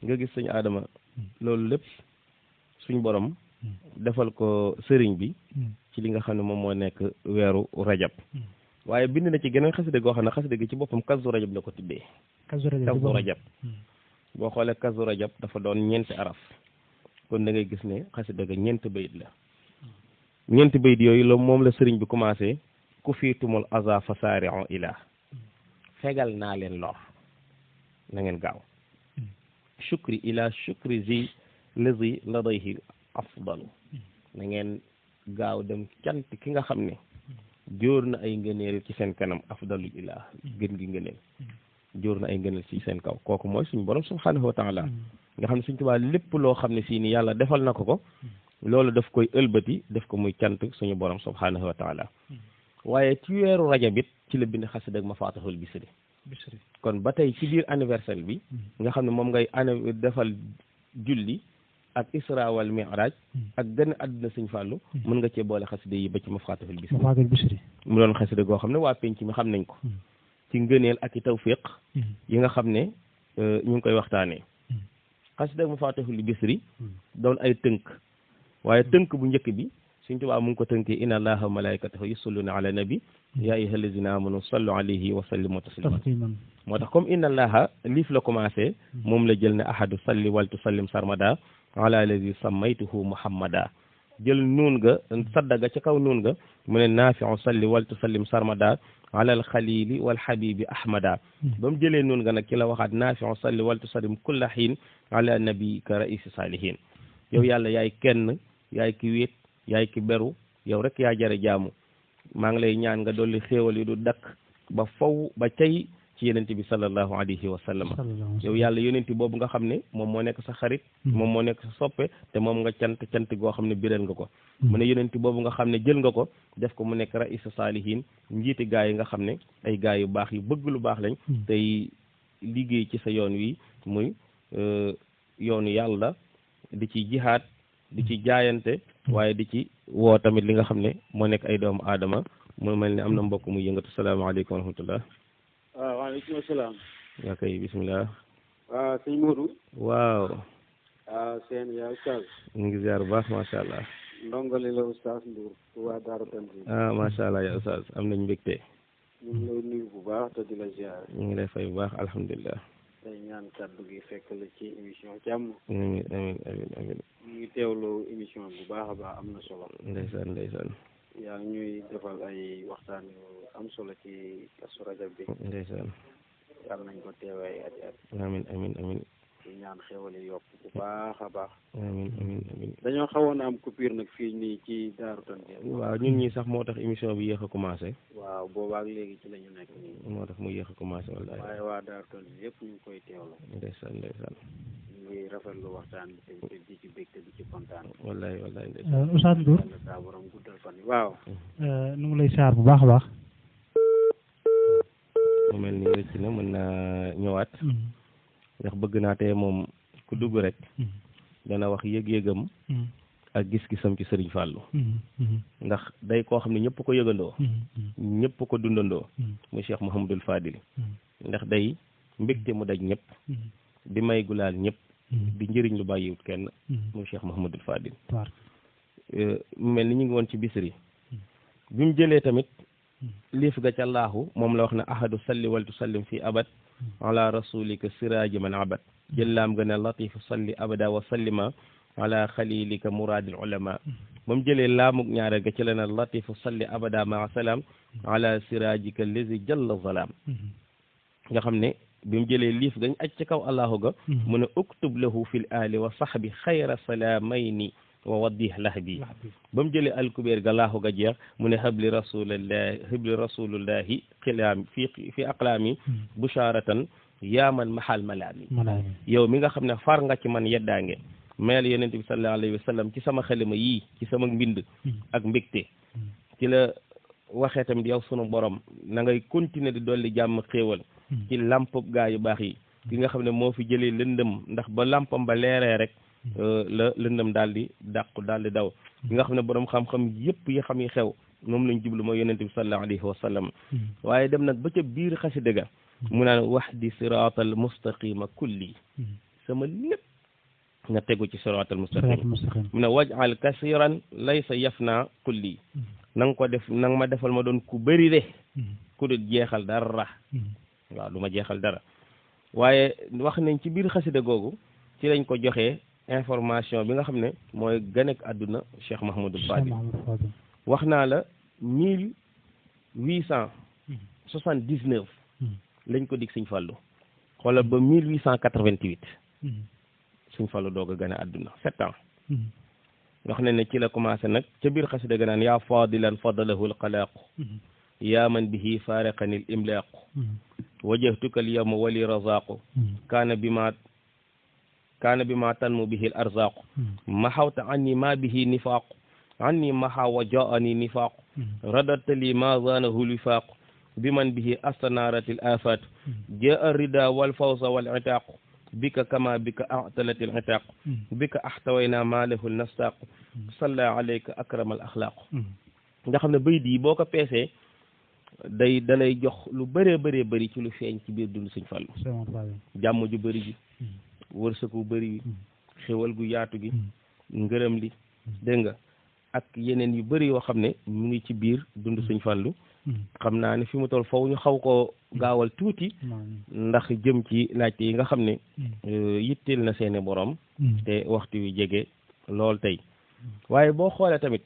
nga gis sëñ Adama loolu lépp suñu borom defal ko sëriñ bi ci li nga xam ne moom moo nekk weeru rajab waaye bind na ci geneen xasida goo xam ne xasida gi ci boppam Kazu Rajab la ko tuddee Kazu Rajab boo xoolee Kazu Rajab dafa doon ñeenti araf kon da ngay gis ne xasida ga ñeenti bayit la ñeenti bayit yooyu la moom la sëriñ bi commencé ku fiitumul aza fa saari'u ila fegal naa leen lor na ngeen gaaw shukri ila shukri zi lazi ladayhi afdalu na ngeen gaaw dem cant ki nga xam ne jóor na ay ngëneel ci seen kanam afdalul ilah gën gi ngëneel jóor na ay ngëneel ci seen kaw kooku mooy suñu borom subhanahu wa taala nga xam ne suñ Tuubaa lépp loo xam ne si ni yàlla defal na ko loolu daf koy ëlbati def ko muy cant suñu borom subhanahu wa taala waaye ci weeru rajab it ci la bind xasida ak Mafatihul Bichri kon ba tey ci biir anniversaire bi nga xam ne moom ngay defal julli ak isra wal mi'raj ak gën àdduna sëñ Fallou mën nga cee boole xasida yi ba ci Mafatihul Bichri mu doon xasida goo xam ne waa penc mi xam nañ ko ci ngëneel ak i tawfiq yi nga xam ne ñu ngi koy waxtaanee xasida ak Mafatihul Bichri doon ay tënk waaye tënk bu njëkk bi Sëñ Tuubaa mu ngi ko tënkee inna allaha wa malaikatahu yusalluna ala nabi ya ayyuha allazina amanu sallu alayhi wa sallimu tasliman moo tax comme inna allaha liif la commencé moom la jël ne ahadu salli wal tusallim sarmada ala allazi sammaytuhu muhammada jël nuun ga saddaga ca kaw nuun ga mu ne naafiu salli wal tusallim sarmada ala al xalili wal habibi ahmada ba mu jëlee nuun ga nag ci la waxaat naafiu salli wal tusallim kulla xiin ala nabi ka raisi salihin yow yàlla yaay kenn yaay ki wéet yaay ki beru yow rek yaa jare jaamu maa ngi lay ñaan nga dolli xéewal yi du dakk ba faw ba cay ci yonent bi sallallahu alayhi wa sallam yow yàlla yonent boobu nga xam ne moom moo nekk sa xarit moom moo nekk sa soppe te moom nga cant goo xam ne biral nga ko mu ne yonent boobu nga xam ne jël nga ko def ko mu nekk raïsa saalihin njiiti gaa yi nga xam ne ay gaa yu baax yu bëgg lu baax lañ tey liggéey ci sa yoon wi muy yoonu yàlla di ci jihaad di ci jaayante waaye di ci woo tamit li nga xam ne moo nekk ay doomu aadama mu mel ne am na mbokk muy yëngatu salaamaaleykum wa rahmatullah waaw waaleykum salaam yaa kay bisimilah waaw sëñ Modou waaw waaw seen yaa oustaz ñu ngi ziar bu baax macha allah ndongali la oustaz Ndour waa Daaru Tanzil macha allah yaa oustaz am nañ mbégte ñu ngi lay nuyu bu baax te di la ziar ñu ngi lay fay bu baax alhamdulilah tey ñaan kàddu gi fekk la ci émission jàmm amiin amiin amiin amiin ñu ngi teewloo émission bu baax a baax am na solo ndeysaan ndeysaan yaa ngi ñuy defal ay waxtaan yu am solo ci Kazu Rajab bi ndeysaan yàlla nañ ko teewee ay at amiin amiin amiin di ñaan xéwal yi yokk bu baax a baax amiin amiin amiin dañoo xawoon am coupure nag fii nii ci Daaru Tanzil waaw ñun ñi sax moo tax émission bi yéex a commencé waaw boobaak léegi ci la ñu nekk nii moo tax mu yéex a commencé wallaay waaye waa Daaru Tanzil yëpp ñu ngi koy teewlu ndeysaan ndeysaan ñu ngi rafetlu waxtaan bi te di ci bég te di ci kontaan wallaay wallaay ndeysaan Oustaz Ndour yàlla saa borom guddal fan yi waaw nu ngi lay saar bu baax a baax mu mel ni rëcc na mën naa ñëwaat ndax bëgg naa tey moom ku dugg rek dana wax yëg-yëgam ak gis-gisam ci Sëriñ Fàllu ndax day koo xam ne ñëpp ko yëgandoo ñëpp ko dundandoo muy Cheikh Mouhamadul Fadil ndax day mbégte mu daj ñëpp di may gulaal ñëpp di njëriñ lu bàyyiwut kenn muy Cheikh Mouhamadul Fadil mu mel ni ñu ngi woon ci Bichri bi mu jëlee tamit liif ga ca laahu moom la wax ne ahadu salli wal tusallim fi abad ala rasulika siraaji man abad jëllaam ga ne latifu salli abada wa sallima ala xalilika muradil ulama ba mu jëlee laamug ñaareel ga ci la ne latifu salli abada maa salaam ala sirajika lazi jalla zalaam nga xam ne bi mu jëlee liif gañ aj ci kaw allahu ga mu ne uktub lahu fil ali wa sahbi xayra salaamayni wa waddih lahbi ba mu jëlee alkubeer ga laahu ga jeex mu ne habli rasulullahi xilaam fi aqlaami busharatan yaaman mahal malaami yow mi nga xam ne far nga ci man yeddaange mayal yonent bi sallallahu alayhi wa sallam ci sama xalima yii ci sama mbind ak mbégte ci la waxee tamit yow sunu borom na ngay continuer di dolli jàmm xéewal ci lamp gaa yu baax yi ki nga xam ne moo fi jëlee lëndëm ndax ba lampam ba leeree rek la lëndëm daal di dàqu daal di daw ki nga xam ne borom xam-xam yëpp yi xam yi xew moom lañ jublu mooy yonent bi sallallahu alayhi wa sallam waaye dem nag ba ca biir xasida ga mu naan wahdi siraatal mustaqima kulli sama lépp nga tegu ci siraatal mustaqim mu ne waj'al kasiran laysa yafna kulli na nga ko def na nga ma defal ma doon ku bëri de ku dul jeexal dara waaw du ma jeexal dara waaye wax nañ ci biir xasida googu ci lañ ko joxee information bi nga xam ne mooy ganek àdduna Cheikh Mouhamadul Fadil wax naa la 1879 lañ ko dig sëñ Fallu xoolal ba 1888 sëñ Fallu doog a gën a àdduna 7 ans wax ne ne ci la commencé nag ca biir xasida ga naan yaa fadilan fadalahu alxalaaqu yaa man bihi faariqani al imlaaqu wajahtuka al yawma wali razaqu kaana bi ma tanmu bihi al arzaqu maxawta anni ma bihi nifaaqu anni maxa wa jaani nifaaqu radarta li ma zaanahu lifaaqu bi man bihi astanaarati al afaatu jaa rida wal fawsa wal itaaqu bika kama bika atalati al itaaqu bika axtawayna ma lahu al nastaaqu salla alayka akramal axlaaqu nga xam ne bayit yi boo ko peesee dalay jox lu bëree bëree bëri ci lu feeñ ci biir dund sëñ Fallu jàmm ju bëri ji wërsëgu bëri bi xéwal gu yaatu gi ngërëm li dégg nga ak yeneen yu bëri yoo xam ne mu ngi ci biir dund sëñ Fallu xam naa ne fi mu toll foofu ñu xaw ko gaawal tuuti ndax jëm ci laajte yi nga xam ne yitteel na seeni borom te waxtu wi jege lool tey waaye boo xoolee tamit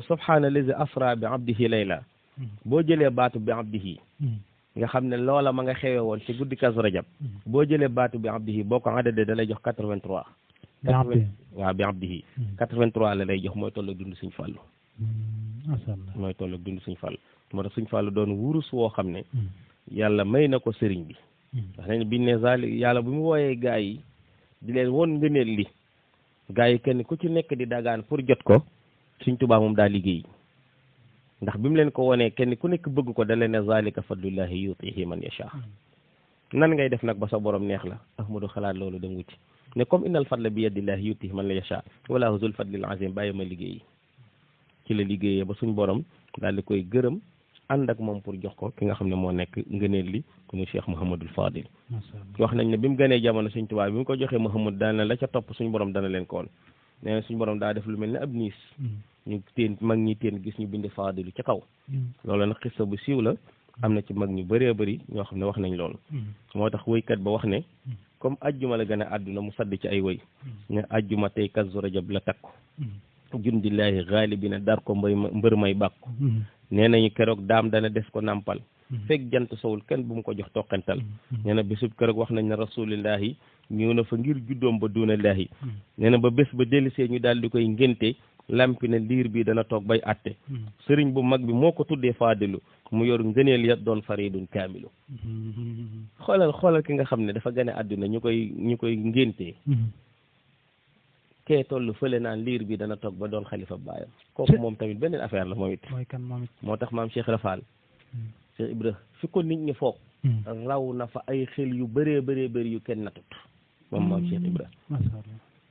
subhaana lazi asra bi abdihi layla boo jëlee baatu bi abdihi nga xam ne loola ma nga xewe woon ci guddi Kazu Rajab boo jëlee baatu bi abdihi boo ko adadee da lay jox 83 waaw bi abdihi 83 la lay jox mooy tolloog dund sëñ Fallu mooy tolloog dund sëñ Fallu moo tax sëñ Fallu doon wurus woo xam ne yàlla may na ko sëriñ bi wax nañ biñ ne zali yàlla bu mu wooyee gaa yi di leen woon ngëneel li gaa yi kenn ku ci nekk di dagaan pour jot ko Sëñ Tuubaa moom daa liggéey ndax bi mu leen ko wonee kenn ku nekk bëgg ko da leen ne zalika fadlullahi yutihi man yasha nan ngay def nag ba sa borom neex la Ahmadu xalaat loolu dem wuti ne comme innal fadla bi yadillahi yutihi man la yasha wala huzul fadlil azim bàyyi ma liggéey ci la liggéeyee ba suñ borom daal di koy gërëm ànd ak moom pour jox ko ki nga xam ne moo nekk ngëneel li muy Cheikh Mouhamadul Fadil wax nañ ne bi mu gënee jamono Sëñ Tuubaa bi mu ko joxee Mouhamad daana la ca topp suñ borom dana leen ko woon nee na suñu borom daa def lu mel ne ab niis ñu teen mag ñi teen gis ñu bind Fadilu ca kaw loolu nag xissa bu siiw la am na ci mag ñu bëree bëri ñoo xam ne wax nañ loolu moo tax woykat ba wax ne comme ajjuma la gën a àdduna mu sadd ci ay woy ne ajjuma tey Kazu Rajab la takku jundillaahi gaalibina dar ko mbër may bàkku nee nañu keroog daam dana des ko nàmpal fekk jant sowul kenn bu mu ko jox toqantal nee na bésub keroog wax nañ ne rasulillahi ñëw na fa ngir juddoom ba duunallaahi nee na ba bés ba dellisee ñu daal di koy ngénte lampi ne liir bi dana toog bay atte sëriñ bu mag bi moo ko tuddee Faadilu mu yor ngëneel ya doon faridun kaamilu xoolal ki nga xam ne dafa gane àdduna ñu koy ngéntee kee toll fële naan liir bi dana toog ba doon xalifa baayam kooku moom tamit beneen affaire la moom it moo tax maam Cheikh Rafal Cheikh Ibra fi ko nit ñi foog raw na fa ay xel yu bëree bëri yu kenn natut moom maam Cheikh Ibra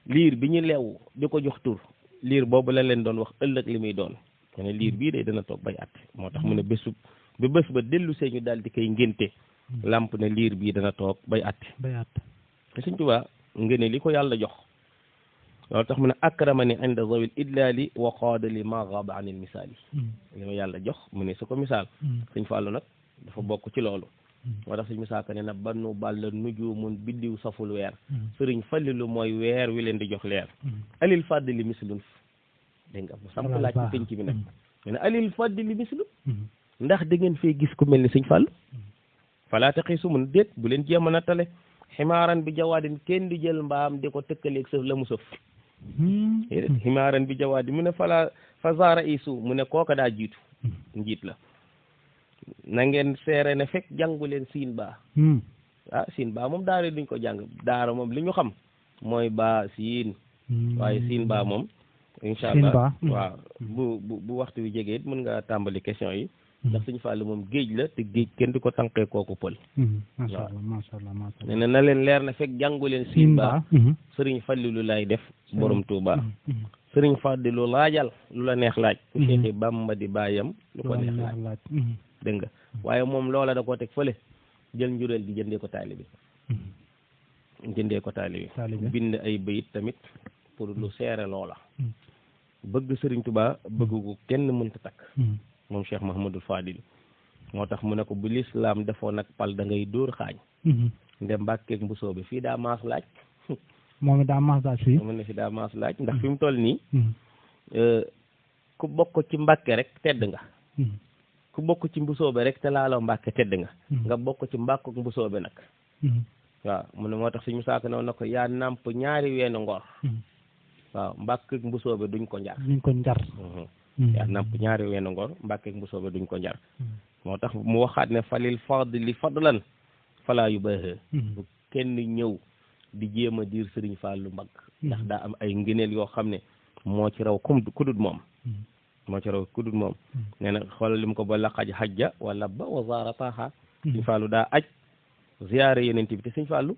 liir bi ñu leew di ko jox tur liir boobu la leen doon wax ëllëg li muy doon ne liir bii day dana toog bay at moo tax mu ne bés ba dellu see ñu daal di koy ngénte làmp ne liir bii dana toog bay at te Sëñ Tuubaa ngëne li ko yàlla jox loolu tax mu ne akramani inda zawil idlaali wa qaadali ma gaaba anil misaali li ma yàlla jox mu ne su ko misaal Sëñ Fallu nag dafa bokk ci loolu moo tax Sëñ Musaa Ka ne na bannu balla nujumun biddiw saful weer Sëriñ Fallilu mooy weer wi leen di jox leer alil fadli mislun dégg nga mu samp laaj ci penc bi nag mu ne alil fadli mislun ndax da ngeen fee gis ku mel ni Sëñ Fallu falaa taqiisu mun déet bu leen jéem a nattale ximaaran bi jawaadin kenn di jël mbaam di ko tëkkaleeg sëf la mu sëf ximaaran bi jawaadi mu ne fa zaara isu mu ne kooka daa jiitu njiit la na ngeen seere ne fekk jàngu leen siin baa siin baa moom daara duñ ko jàng daara moom li ñu xam mooy baa siin waaye siin baa moom incha allah waaw bu waxtu wi jegee mën nga tàmbali question yi ndax Sëñ Fallu moom géej la te géej kenn di ko tànqee kooku pël macha allah nee na leen leer na fekk jàngu leen siin baa Sëriñ Fallilu lay def borom Tuuba Sëriñ Fallilu laajal lu la neex laaj ku Seexi Bamba di baayam lu ko neex laaj dégg nga waaye moom loola da koo teg fële jël njureel di jëndee ko taalibe bind ay bayit tamit pour lu seere loola bëgg Sëriñ Tuuba bëgg ko kenn mënta takk moom Cheikh Mahamadul Fadil moo tax mu ne ko bu lislaam defoon nag pal da ngay dóor xaañ nde Mbàkkeek Mbusoo bi fii daa maas laaj moom it daa maas laaj fii mu ne fi daa maas laaj ndax fi mu toll nii ku bokk ci Mbàkke rek tedd nga ku bokk ci mbusoobe rek te laaloo Mbàkke tedd nga bokk ci mbàkkuk mbusoobe nag waaw mu ne moo tax suñu saako noonu na ko yaa nàmp ñaari weenu ngor waaw mbàkkuk mbusoobe duñ ko njar yaa nàmp ñaari weenu ngor mbàkkuk mbusoobe duñ ko njar moo tax mu waxaat ne falil fadli fadlan falaa yu baaxee bu kenn ñëw di jéem a diir Sëriñ Fallu mbagg ndax daa am ay ngëneel yoo xam ne moo ci raw kudut moom nee na xoolal li mu ko ba laqaj hajja wa labba wa zaarataha Sëriñ Fallu daa aj ziyaare yeneen bi te Sëriñ Fallu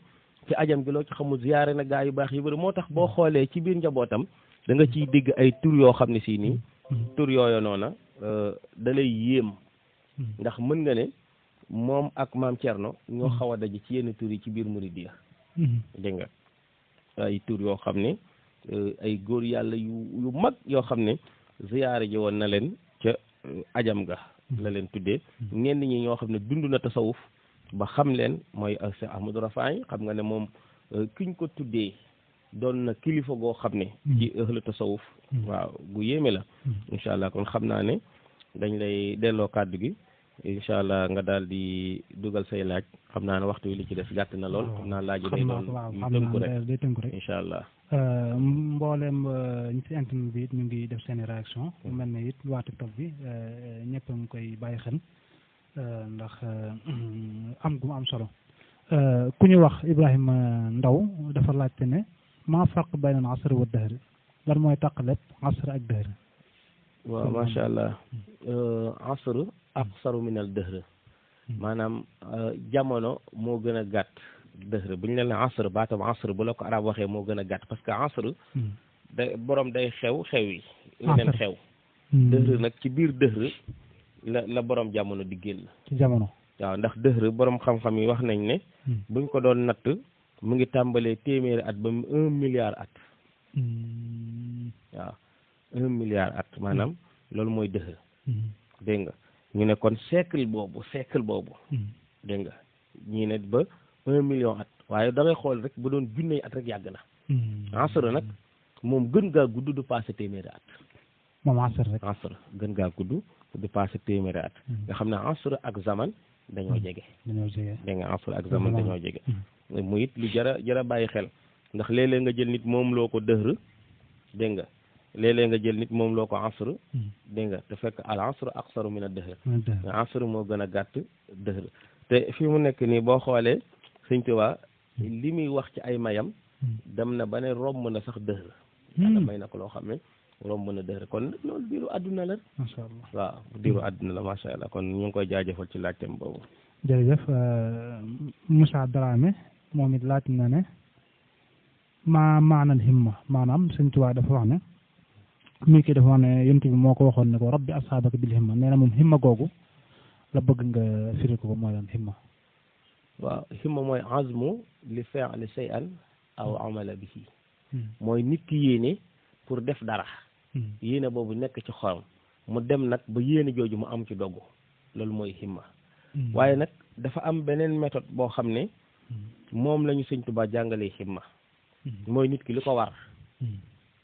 ci ajam gi loo ci xamul ziyaare na gaa yu baax yu bëri moo tax boo xoolee ci biir njabootam da nga ciy dégg ay tur yoo xam ne si nii tur yooyu noona da lay yéem ndax mën nga ne moom ak maam Thierno ñoo xaw a daje ci yenn tur yi ci biir Muridiya dégg nga ay tur yoo xam ne ay góor yàlla yu mag yoo xam ne ziyaare ji woon na leen ca ajam ga la leen tuddee ñenn ñi ñoo xam ne dund na tasawuf ba xam leen mooy Cheikh Ahmadou Rafaay xam nga ne moom kiñ ko tuddee doon na kilifa goo xam ne ci ëhlu tasawuf waaw gu yéeme la incha allah kon xam naa ne dañ lay delloo kàddu gi incha allah nga daal di dugal say laaj xam naa ne waxtu wi li ci des gàtt na lool xam naa laaj yi day doon day tënku rek incha allah mboolem ñi ci internet bi it ñu ngi def seen réaction mel ne it waa TikTok bi ñëpp a ngi koy bàyyi xel ndax am gu mu am solo ku ñu wax Ibrahima Ndaw dafa laajte ne maa farq bayna al asr wa dahr lan mooy tàqaleb asr ak dahr waaw macha allah asr aqsaru min al dahr maanaam jamono moo gën a gàtt dahr bu ñu leen ne asr baatam asr bu la ko arab waxee moo gën a gàtt parce que asr day borom day xew yi leneen xew dahr nag ci biir dahr la borom jamono di génn ci jamono waaw ndax dëxër borom xam-xam yi wax nañ ne buñ ko doon natt mu ngi tàmbalee téeméeri at ba 1 milliard at waaw 1 milliard at maanaam loolu mooy dëxër dégg nga ñu ne kon siècle boobu dégg nga ñii ne ba 1 million at waaye da ngay xool rek bu doon junney at rek yàgg na asr nag moom gën gaa gudd du passé téeméeri at moom asr gën gaa gudd du passé téeméeri at nga xam ne asr ak zaman dañoo jege dégg nga asr ak zaman dañoo jege mu it lu jara bàyyi xel ndax léeg-léeg nga jël nit moom loo ko dëhr dégg nga léeg-léeg nga jël nit moom loo ko asr dégg nga te fekk al asr aqsaru min ad dëhr asr moo gën a gàtt dëhr te fi mu nekk nii boo xoolee Sëñ Tuubaa li muy wax ci ay mayam dem na ba ne romb na sax dëhr Yàlla may na ko loo xam ne romb na dëhr kon loolu diiru àdduna la macha allah waaw diiru àdduna la macha allah kon ñu ngi koy jaajëfal ci laajteem boobu jërëjëf Moussa Dramé moom it laaj na ne maanal himma maanaam Sëñ Tuubaa dafa wax ne mii kii dafa wax ne yonent bi moo ko waxoon ne ko rabbi ashaabaka bil himma nee na moom himma googu la bëgg nga firi ko mooy lan himma waaw himma mooy azmu li fi'li shay'an aw amala bihi mooy nit ki yéene pour def dara yéene boobu nekk ci xolam mu dem nag ba yéene jooju mu am ci doggu loolu mooy himma waaye nag dafa am beneen méthode boo xam ne moom la ñu Sëñ Tuubaa jàngalee himma mooy nit ki li ko war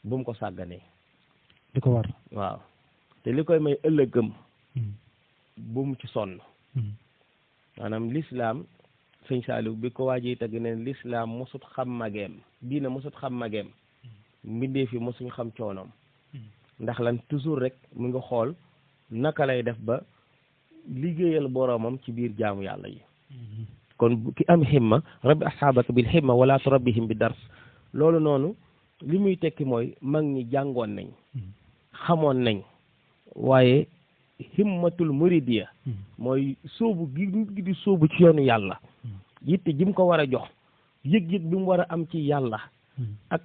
bu mu ko sàgganee li ko war waaw te li koy may ëllëgëm bu mu ci sonn maanaam lislaam Sëñ Saaliw bi ko waajee tagg neen lislaam mosut xam mageem diina mosut xam mageem mbindee fi mosuñu xam coonoom ndax lan toujours rek mu nga xool naka lay def ba liggéeyal boroomam ci biir jaamu yàlla yi kon ki am himma rabbi ashaabaka bil himma wala turabbihim bi dars loolu noonu li muy tekki mooy mag ñi jàngoon nañ xamoon nañ waaye himmatul muridiya mooy sóobu gi di sóobu ci yoonu yàlla yitte ji mu ko war a jox yëg-yëg bi mu war a am ci yàlla ak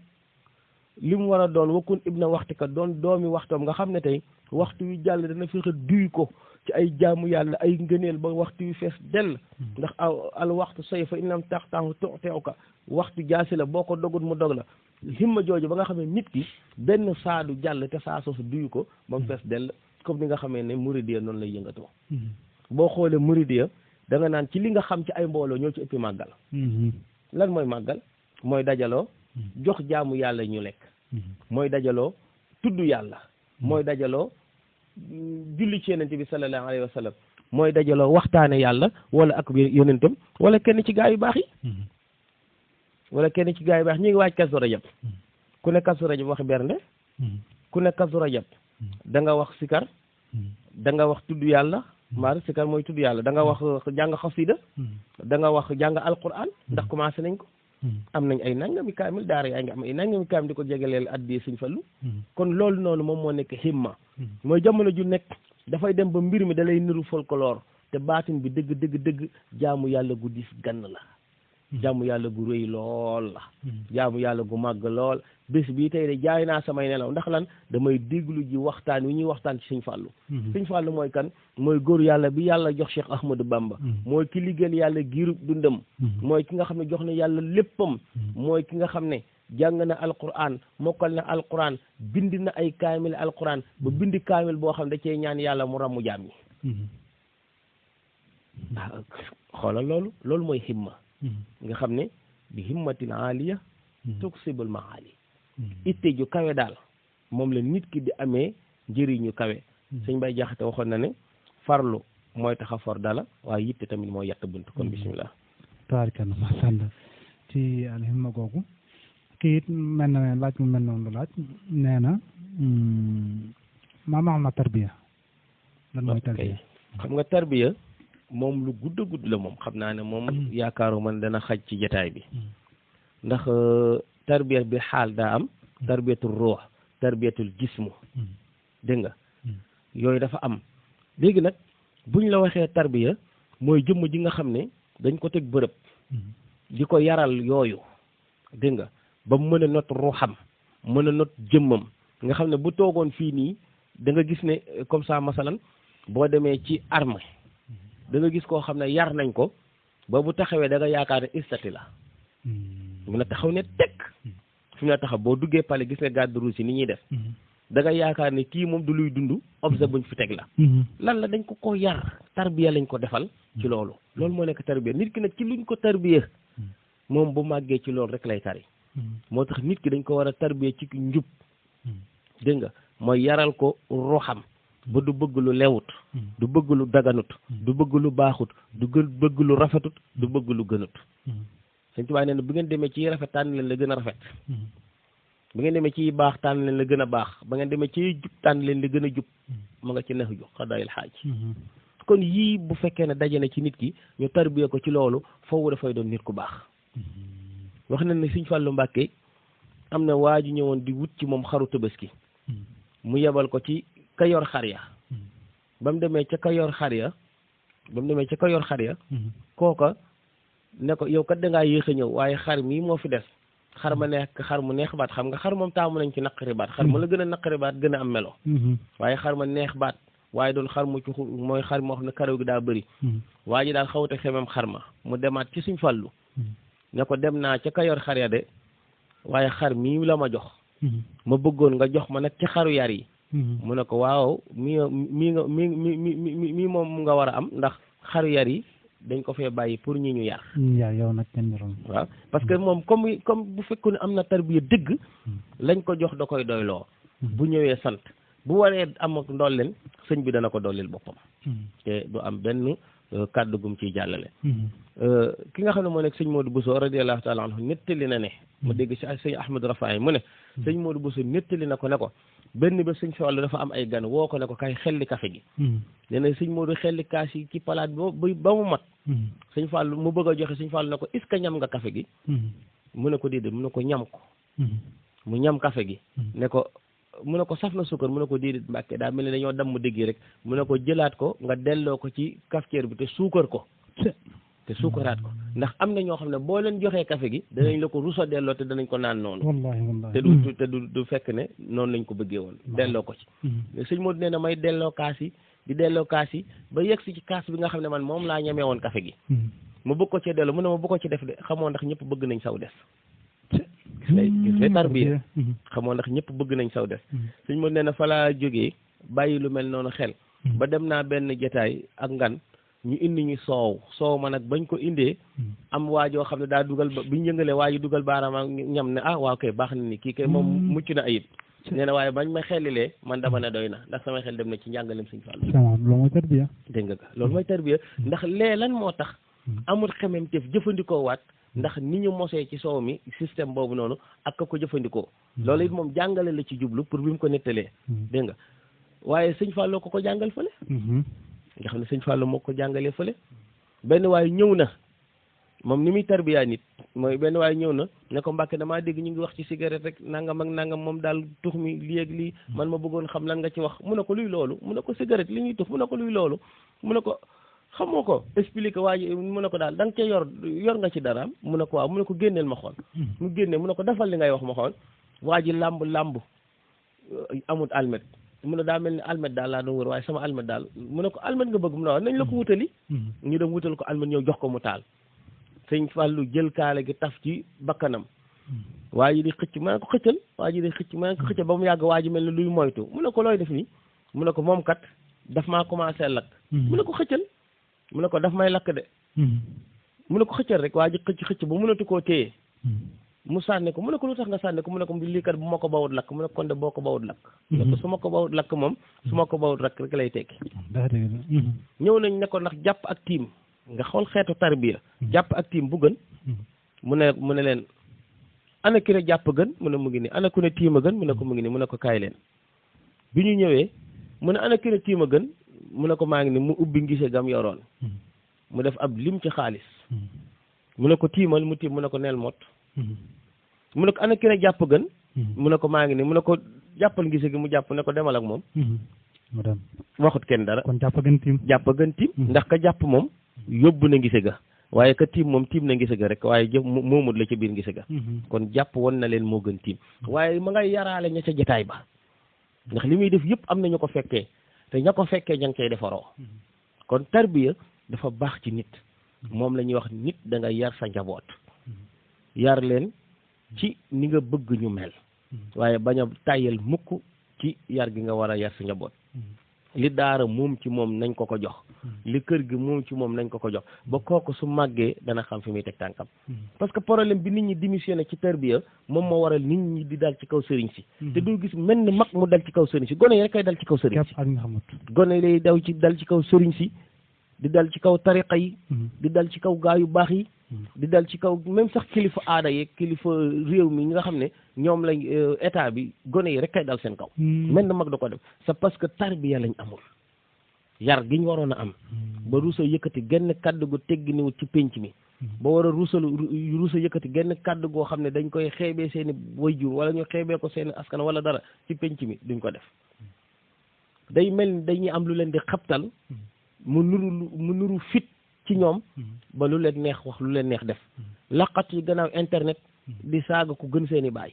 li mu war a doon wakkun ibna waxtika doon doomi waxtoom nga xam ne tey waxtu wi jàll dana fexe duy ko ci ay jaamu yàlla ay ngëneel ba waxtu wi fees dell ndax al waxtu say fa inam taxtaahu teew ka waxtu jaasi la boo ko dogut mu dog la himma jooju ba nga xam ne nit ki benn saadu jàll te saa soosu duy ko ba mu fees dell comme ni nga xamee ne muridiya noonu lay yëngatoo boo xoolee muridiya da nga naan ci li nga xam ci ay mbooloo ñoo ci ëppi màggal lan mooy màggal mooy dajaloo jox jaamu yàlla ñu lekk mooy dajaloo tudd yàlla mooy dajaloo julli ci yonent bi sallallahu alayhi wa sallam mooy dajaloo waxtaane yàlla wala ak yonentam wala kenn ci gaa yu baax yi wala kenn ci gaa yu baax ñi ngi waaj Kazu Rajab ku ne Kazu Rajab wax bernde ku ne Kazu Rajab da nga wax sikar da nga wax tudd yàlla maar sikar mooy tudd yàlla da nga wax jàng xasida da nga wax jàng alquran ndax commencé nañ ko am nañ ay nangami kaamil daara yaa ngi am ay nangami kaamil di ko jegaleel addi Sëñ Fallu kon loolu noonu moom moo nekk himma mooy jamono ju nekk dafay dem ba mbir mi da lay niru folklore te baatin bi dëgg dëgg dëgg jaamu yàlla gu diis gann la jaamu yàlla gu rëy lool la jaamu yàlla gu màgg lool bés bii tey de jaay naa samay nelaw ndax lan damay déglu ji waxtaan wi ñuy waxtaan ci Sëñ Fallu Sëñ Fallu mooy kan mooy góor yàlla bi yàlla jox Cheikh Ahmadou Bamba mooy ki liggéeyal yàlla giirub dundam mooy ki nga xam ne jox na yàlla léppam mooy ki nga xam ne jàng na alquran mokkal na alquran bind na ay kaamil alquran ba bindi kaamil boo xam ne da cee ñaan yàlla mu ràmmu jaam yi xoolal loolu mooy himma nga xam ne bi himmatin aaliya tuksibul maali itte ju kawe daal moom la nit ki di amee njëriñu kawe sëñ Bay Jaxate waxoon na ne farlu mooy tax a for dala waaye yitte tamit mooy yett bunt kon bismillah tabarikalla masha Allah ci alhimma googu kii it mel na ne laaj mu mel noonu laaj nee na ma tarbiya lan mooy tarbiya xam nga tarbiya moom lu gudd a gudd la moom xam naa ne moom yaakaaru man dana xaj ci jataay bi ndax tarbiya bi xaal daa am tarbiyatul ruux tarbiyatul jismu dégg nga yooyu dafa am léegi nag buñ la waxee tarbiya mooy jëmm ji nga xam ne dañ ko teg bërëb di ko yaral yooyu dégg nga ba mu mën a not ruuxam mën a not jëmmam nga xam ne bu toogoon fii nii da nga gis ne comme ça masalan boo demee ci arme da nga gis koo xam ne yar nañ ko ba bu taxawee da nga yaakaar ne istati la mun a taxaw ne tekk fi mu ne taxaw boo duggee pale gis nga garde rouge yi ni ñuy def da nga yaakaar ne kii moom du luy dund objet buñ fi teg la lan la dañ ko yar tarbiya lañ ko defal ci loolu moo nekk tarbiya nit ki nag ci luñ ko tarbiya moom bu màggee ci loolu rek lay tari moo tax nit ki dañ ko war a tarbiya ci njub dégg nga mooy yaral ko ruuxam ba du bëgg lu lewut du bëgg lu daganut du bëgg lu baaxut du bëgg lu rafetut du bëgg lu gënut Sëñ Tuubaa nee na bu ngeen demee ci rafet tànn leen la gën a rafet bu ngeen demee ci baax tànn leen la gën a baax ba ngeen demee ci jub tànn leen la gën a jub ma nga ci neex ju xadaayil xaaj kon yii bu fekkee ne daje na ci nit ki ñu tarbiya ko ci loolu foofu dafay doon nit ku baax wax na ne Sëñ Fallu Mbàkke am na waa ju ñëwoon di wut ci moom xaru Tabaski mu yebal ko ci ka yor xar ya ba mu demee ca ka yor xar ya kooka ne ko yow kat dangaa yéex a ñëw waaye xar mii moo fi des xar ma nekk xar mu neex baat xam nga xar moom taamu nañ ci naqari baat xar ma la gën a naqari baat gën a am melo waaye xar ma neex baat waaye doon xar mu ci mooy xar moo xam ne karaw gi daa bëri waa ji daal xawute xemem xar ma mu demaat ci Sëñ Fallu ne ko dem naa ca ka yor xar ya de waaye xar mii la ma jox ma bëggoon nga jox ma nag ci xaru yar yi mu ne ko waaw mii moom nga war a am ndax xaru yar yi dañ ko fee bàyyi pour ñi ñu yar yow nag kenn waaw parce que moom comme bu fekkoon ne am na tarbiya dëgg lañ ko jox da koy doyloo bu ñëwee sant bu waree am ak ndolleen sëñ bi dana ko dollil boppam te du am benn kàddu gum ciy jàllale ki nga xam ne moo nekk sëñ Modou Bousso radiyallahu taala anhu nettali na ne ma dégg si sëñ Ahmad Rafaay mu ne sëñ Modou Bousso nettali na ko ne ko benn ba sëñ Fallu dafa am ay gan woo ko ne ko kay xelli café gi nee na sëñ Modou xelli kaas yi ci palaat ba mu mat sëñ Fallu mu bëgg a joxe sëñ Fallu ne ko est-ce que ñam nga café gi mu ne ko déedéet mu ne ko ñam ko mu ñam café gi ne ko mu ne ko saf na sukkar mu ne ko déedéet Mbàkke daa mel ni dañoo damm dégg rek mu ne ko jëlaat ko nga delloo ko ci cafetière bi te suukar ko te suukaraat ko ndax am na ñoo xam ne boo leen joxee café gi danañ la ko rusa delloo te danañ ko naan noonu te du fekk ne noonu lañ ko bëggee woon delloo ko ci sëñ Modou nee na may delloo kaas yi di delloo kaas yi ba yegg si ci kaas bi nga xam ne man moom laa ñamee woon café gi ma bëgg ko ci delloo mu ne ma bëgg ko ci def de xamoo ndax ñëpp bëgg nañ saw des gis lay tarbiya xamoo ndax ñëpp bëgg nañ saw des sëñ Modou nee na fa laa jógee bàyyi lu mel noonu xel ba dem naa benn jotaay ak ngan ñu indi ñu soow ma nag bañ ko indee am waajoo xam ne daa dugal bi ñu yëngalee waa ji dugal baaraam ñam ne ah waaw kay baax na ni kii kay moom mucc na ayib nee na waaye bañ ma xelilee man dama ne doy na ndax sama xel dem na ci njàngalem Sëñ Fallu loolu mooy tarbiya dégg nga loolu mooy tarbiya ndax lee lan moo tax amul xememteef jëfandikoo waat ndax ni ñu mosee ci soow mi système boobu noonu ak ko jëfandikoo loolu it moom jàngale la ci jublu pour bi mu ko nettalee dégg nga waaye Sëñ Fallu ko jàngal fële nga xam ne Sëñ Fallu moo ko jàngalee fële benn waaye ñëw na moom ni muy tarbiya nit mooy benn waaye ñëw na ne ko Mbàkke damaa dégg ñu ngi wax ci cigarette rek nangam ak nangam moom daal tux mi lii ak lii man ma bëggoon xam lan nga ci wax mu ne ko luy loolu mu ne ko cigarette li ñuy tux mu ne ko luy loolu mu ne ko xamoo ko expliqué waa ji mu ne ko daal da nga cee yor nga ci daraam mu ne ko waaw mu ne ko génneel ma xool mu génne mu ne ko defal li ngay wax ma xool waa ji làmb amut almet mu ne daa mel ni almet daal laa doon wër waaye sama almet daal mu ne ko almet nga bëgg mu ne waaw nañ la ko wutali ñu dem wutal ko almet ñëw jox ko mu taal Sëñ Fallu jël kaale gi taf ci bakkanam waa ji di xëcc ma ne ko xëccal waa ji di xëcc ma ne ko xëccal ba mu yàgg waa ji mel ni luy moytu mu ne ko looy def nii mu ne ko moom kat daf maa commencé lakk mu ne ko xëccal mu ne ko daf may lakk de mu ne ko xëccal rek waa ji xëcc ba mënatu koo téye mu sànni ko mu ne ko lu tax nga sànni ko mu ne ko lii kat bu ma ko bawut lakk mu ne ko kon de boo ko bawut lakk mu ne ko su ma ko bawut lakk moom su ma ko bawut lakk rek lay tekki ñëw nañ ne ko ndax jàpp ak tiim nga xool xeetu tarbiya jàpp ak tiim bu gën mu ne leen ana ki ne jàpp gën mu ne mu ngi nii ana ku ne tiim a gën mu ne ko mu ngi nii mu ne ko kaay leen bi ñu ñëwee mu ne ana ki ne tiim a gën mu ne ko maa ngi ni mu ubbi ngise gam yoroon mu def ab lim ci xaalis mu ne ko tiimal mu tiim mu ne ko neel mot mu ne ko ana ki ne jàpp gën mu ne ko maa ngi ni mu ne ko jàppal ngise gi mu jàpp ne ko demal ak moom mu dem waxut kenn dara kon jàpp gën tiim ndax ka jàpp moom yóbbu na ngise ga waaye ka tiim moom tiim na ngise ga rek waaye jëf moomut la ca biir ngise ga kon jàpp woon na leen moo gën tiim waaye ma ngay yaraale ña ca jataay ba ndax li muy def yëpp am na ñu ko fekkee te ña ko fekkee ña ngi cay defaroo kon tarbiya dafa baax ci nit moom la ñuy wax nit da nga yar sa njaboot yar leen ci ni nga bëgg ñu mel waaye bañ a tàyyal mukk ci yar gi nga war a yar sa njaboot li daara moom ci moom nañ ko ko jox li kër gi moom ci moom nañ ko ko jox ba kooku su màggee dana xam fi muy teg tànkam parce que problème bi nit ñi démissionné ci tarbiya moom moo waral nit ñi di dal ci kaw sëriñ si te doo gis mel ni mag mu dal ci kaw sëriñ si gone yi rek kay dal ci kaw sëriñ si gone lay dal ci kaw sëriñ si di dal ci kaw tariqa yi di dal ci kaw gaa yu baax yi di dal ci kaw même sax kilifa aada yeeg kilifa réew mi ñi nga xam ne ñoom lañ état bi gone yi rek kay dal seen kaw mel na mag da ko def c'est parce que tarbiya lañ amul yar gi ñu waroon a am ba ruusa yëkkati genn kàddu gu tegginiwut ci pénc mi ba war a ruusa yëkkati genn kàddu goo xam ne dañ koy xeebee seeni waajur wala ñu xeebee ko seeni askan wala dara ci pénc mi duñ ko def day mel ni dañuy am lu leen di xabtal mu nuru fit ci ñoom ba lu leen neex wax lu leen neex def laqat yi gannaaw internet di saaga ku gën seeni baay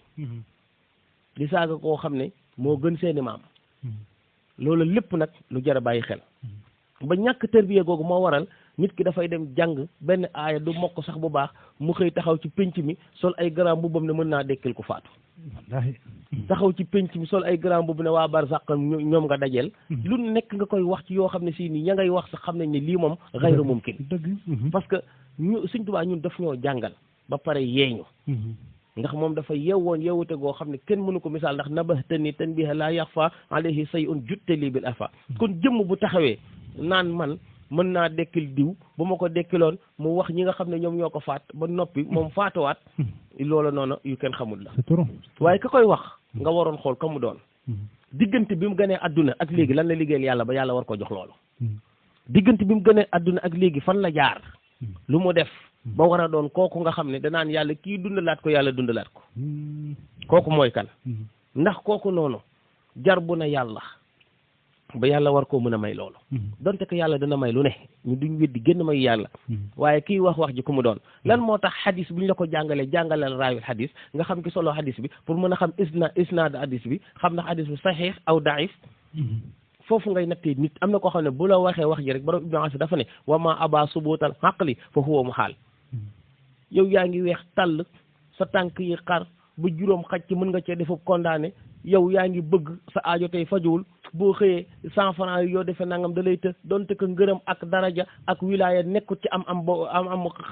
di saaga koo xam ne moo gën seeni maam loolu lépp nag lu jar a bàyyi xel ba ñàkk tarbiya googu moo waral nit ki dafay dem jàng benn aaya du mokk sax bu baax mu xëy taxaw ci pénc mi sol ay grand mbubbam ne mën naa dekkil ku faatu taxaw ci pénc mi sol ay grand mbubb ne waa barsàq ñoom nga dajeel lu nekk nga koy wax ci yoo xam ne si nii ña ngay wax sax xam nañ ne lii moom xayru mumkin parce que ñu Sëñ Tuubaa ñun daf ñoo jàngal ba pare yeeñu ndax moom dafa yeewoon yeewute goo xam ne kenn mënu ko misaal ndax nabahtani tanbiha laa yaxfa alayhi say'un juttali bil afa kon jëmm bu taxawee naan man mën naa dekkil diw ba ma ko dekkiloon mu wax ñi nga xam ne ñoom ñoo ko faat ba noppi moom faatuwaat loola noonu yu kenn xamul la waaye ka koy wax nga waroon xool ka mu doon diggante bi mu gënee adduna ak léegi lan la liggéeyal yàlla ba yàlla war ko jox loolu diggante bi mu gënee adduna ak léegi fan la jaar lu mu def ba war a doon kooku nga xam ne danaan yàlla kii dundalaat ko yàlla dundalaat ko kooku mooy kan ndax kooku noonu jar bu na yàlla ba yàlla war koo mën a may loolu donte ko yàlla dana may lu ne ñu duñ weddi génn may yàlla waaye kii wax ji ku mu doon lan moo tax xadis bu ñu la ko jàngaleel raayul xadis nga xam ki solo xadis bi pour mën a xam isnaad xadis bi xam ndax xadis bi saxiix aw daif foofu ngay nattee nit am na koo xam ne bu la waxee wax ji rek borom Ibnu Asiir dafa ne wa ma aba subuutal xaqli fa huwa muhaal yow yaa ngi weex tàll sa tànk yi xar ba juróom xaj ci mën nga cee defu condamné yow yaa ngi bëgg sa aajo tey fajuwul boo xëyee 100 francs yoo defee nangam da lay të doonte ko ngërëm ak daraja ak wilaya nekkut ci am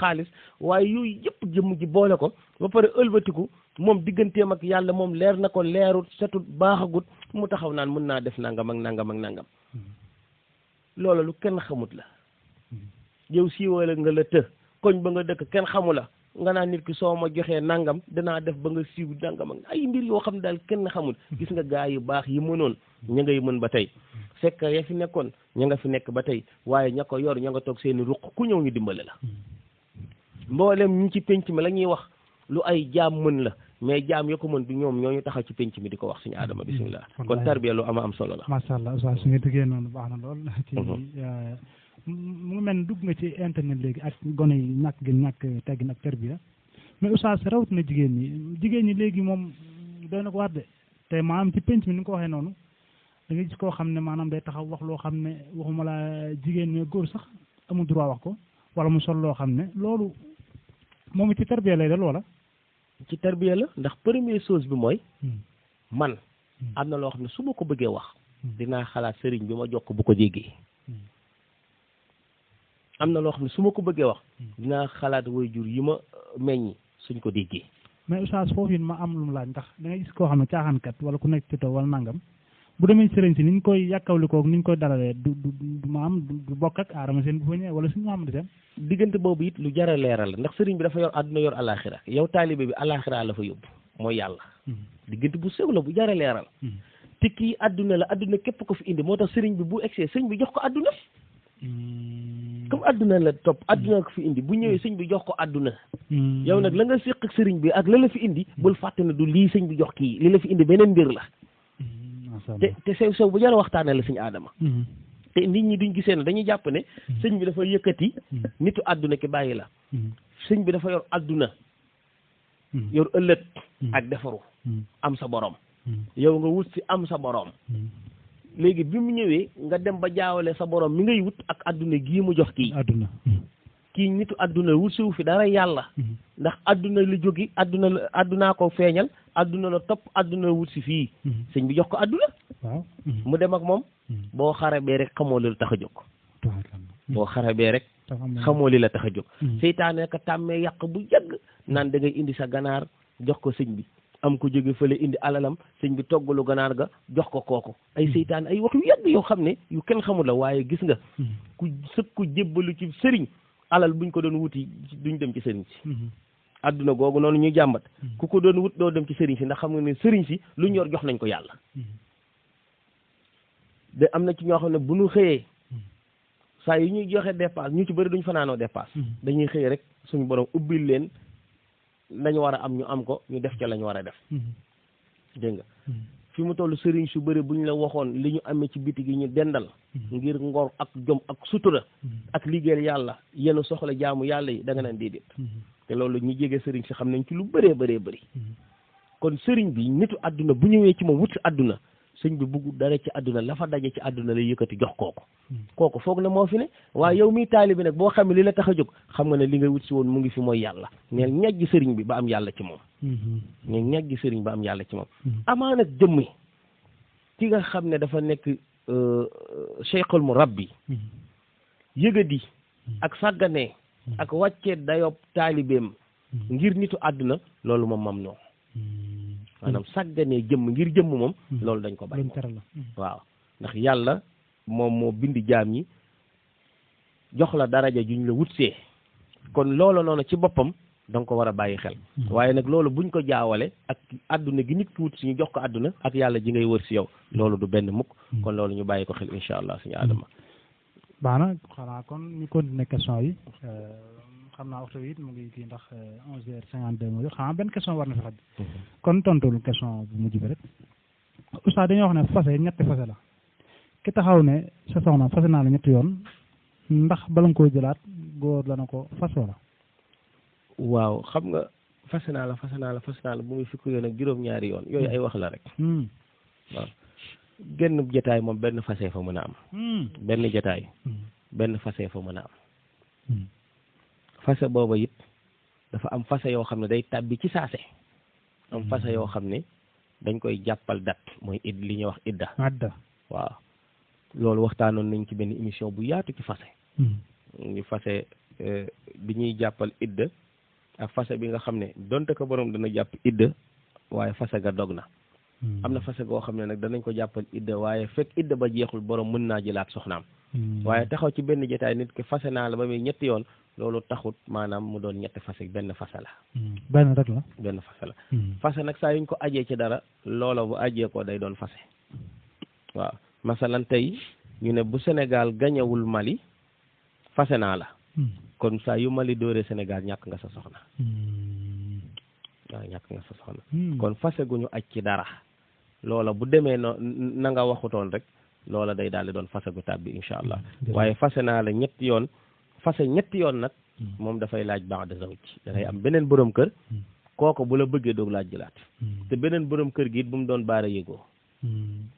xaalis waaye yooyu yëpp jëmm ji boole ko ba pare ëlbatiku moom digganteem ak yàlla moom leer na ko leerut setut baaxagut mu taxaw naan mën naa def nangam ak nangam ak nangam loolu lu kenn xamut la yow siiwale nga la të koñ ba nga dëkk kenn xamu la nga naan nit ki soo ma joxee nangam danaa def ba nga siiw nangam ak ay mbir yoo xam ne daal kenn xamul gis nga gaa yu baax yi mënoon ña ngay mën ba tey fekk ya fi nekkoon ña nga fi nekk ba tey waaye ña ko yor ña nga toog seeni ruq ku ñëw ñu dimbale la mboolem ñu ci penc mi la ñuy wax lu ay jaam mën la mais jaam yo ko mën du ñoom ñooñu taxaw ci penc mi di ko wax suñu aadama bismillah kon tarbiya lu am solo la macha allah oustaz su nga déggee noonu baax na lool ci mu ngi mel ne dugg nga ci internet léegi ak gone yi ñàkk teggin ak tarbiya mais oustaz rawat na jigéen ñi léegi moom doy na ko war de te maanaam ci penc mi ni nga ko waxee noonu da nga gis koo xam ne maanaam day taxaw wax loo xam ne waxuma la jigéen mais góor sax amul droit wax ko wala mu sol loo xam ne loolu moom ci tarbiya lay dal wala ci tarbiya la ndax première chose bi mooy man am na loo xam ne su ma ko bëggee wax dinaa xalaat sëriñ bi ma jox ko bu ko déggee am na loo xam ne su ma ko bëggee wax dinaa xalaat waajur yi ma meññi suñ ko déggee mais oustaz foofu it ma am lu mu laaj ndax da ngay gis koo xam ne caaxaankat wala ku nekk ci taw wala nangam bu demee sëriñ si ni ñu koy yàkkawlikoog ni ñu koy dalalee du ma am du bokk ak aadama seen bu fa ñëwee wala suñu Muhammad seen diggante boobu it lu jar a leeral la ndax sëriñ bi dafa yor àdduna yor alaxira yow taalibe bi alaxira la fa yóbbu mooy yàlla diggante bu sew la bu jar a leeral te kii àdduna la àdduna képp ko fi indi moo tax sëriñ bi bu egsee sëriñ bi jox ko àdduna comme àdduna la topp àdduna ko fi indi bu ñëwee sëñ bi jox ko àdduna yow nag la nga séq ak sëriñ bi ak la la fi indi bul fàtte ne du lii sëñ bi jox kii li la fi indi beneen mbir la te sew bu jar a waxtaane la sëñ aadama te nit ñi duñ gisee ne dañuy jàpp ne sëñ bi dafa yëkkati nitu àdduna ki bàyyi la sëñ bi dafa yor àdduna yor ëllëg ak defaru am sa borom yow nga wut si am sa borom léegi bi mu ñëwee nga dem ba jaawale sa borom mi ngay wut ak àdduna gii mu jox kii àdduna kii nitu àdduna wut siwu fi dara yàlla ndax àdduna la jógi àddunaa ko feeñal àdduna la topp àdduna la wut si fii sëñ bi jox ko àdduna waaw mu dem ak moom boo xarabee rek xamoo li la tax a jóg boo xarabee rek xamoo li la tax a jóg seytaane ka tàmmee yàq bu yàgg naan da ngay indi sa ganaar jox ko sëñ bi am ko jóge fële indi alalam sëñ bi toggalu ganaar ga jox ko kooku ay seytaan ay wax yu yàgg yoo xam ne yu kenn xamul la waaye gis nga ku sëkku jébbalu ci sëriñ alal buñ ko doon wuti duñ dem ci sëriñ si adduna googu noonu ñuy jàmbat ku ko doon wut doo dem ci sëriñ si ndax xam nga ne sëriñ si lu ñu yor jox nañ ko yàlla de am na ci ñoo xam ne bu ñu xëyee saa yi ñuy joxe dépasse ñu ci bëri duñ fanaanoo dépasse dañuy xëy rek suñu borom ubbil leen lañu war a am ñu am ko ñu def ca lañu war a def dégg nga fi mu toll sëriñ su bëri bu ñu la waxoon li ñu amee ci biti gi ñu dendal ngir ngor ak jom ak sutura ak liggéeyal yàlla yenn soxla jaamu yàlla yi da nga naan déedéet te loolu ñu jege sëriñ si xam nañ ci lu bëree bëri kon sëriñ bi nitu àdduna bu ñëwee ci moom wut si àdduna sëñ bi bugg dara ci àdduna la fa daje ci àdduna lay yëkkati jox kooku foog na moo fi ne waaye yow miy taalibi nag boo xamee li la tax a jóg xam nga ne li nga wut si woon mu ngi fi mooy yàlla neel ñaggi sëriñ bi ba am yàlla ci moom neel ñaggi sëriñ ba am yàlla ci moom amaa nag jëmmi ki nga xam ne dafa nekk cheikhul murabbi yëgadi ak sàgganee ak wàccee dayob taalibeem ngir nitu àdduna loolu moom mam noo maanaam sàgganee jëmm ngir jëmm moom loolu dañ ko bàyyi waaw ndax yàlla moom moo bindi jaam ñi jox la daraja juñ la wutsee kon loolu noonu ci boppam da nga ko war a bàyyi xel waaye nag loolu buñ ko jaawale ak àdduna gi nit ki wut si ñu jox ko àdduna ak yàlla ji ngay wër si yow loolu du benn mukk kon loolu ñu bàyyi ko xel incha allah suñu aadama baax na xanaa kon ñu continuer question yi xam naa waxtu bi mu ngi kii ndax 11h52 moo jot xanaa benn question war na fi xaj kon tontul question bu mujj bi rek oustaz dañoo wax ne fase ñetti fase la ki taxaw ne sa soxna fase naa la ñetti yoon ndax bala nga koo jëlaat góor dana ko fas wala waaw xam nga fase naa la bu muy fukki yoon ak juróom-ñaari yoon yooyu ay wax la rek waaw genn jataay moom benn fase fa mën a am benn jataay benn fase fa mën a am fase booba it dafa am fase yoo xam ne day tàbbi ci saase am fase yoo xam ne dañ koy jàppal dat mooy li ñuy wax idda waaw loolu waxtaanoon nañ ci benn émission bu yaatu ci fase ñu fase bi ñuy jàppal idda ak fase bi nga xam ne donte ko borom dana jàpp idda waaye fase ga dog na am na fase goo xam ne nag danañ ko jàppal idda waaye fekk idda ba jeexul borom mën naa jëlaat soxnaam waaye taxaw ci benn jotaay nit ki fase naa la ba muy ñetti yoon loolu taxut maanaam mu doon ñetti fase benn fase la benn rek la benn fase la fase nag saa yuñ ko ajee ci dara loola bu ajee ko day doon fase waaw masalan tey ñu ne bu Sénégal gañewul Mali fase naa la kon saa yu Mali dóoree Sénégal ñàkk nga sa soxna waaw ñàkk nga sa soxna kon fase gu ñu aj ci dara loola bu demee na nga waxutoon rek loola day daal di doon fase gu tàbbi incha allah waaye fase naa la ñetti yoon fase ñetti yoon nag moom dafay laaj ba'da zawj dangay am beneen borom kër kooku bu la bëggee doog laaj jëlaat te beneen borom kër gi it bu mu doon baara yëgoo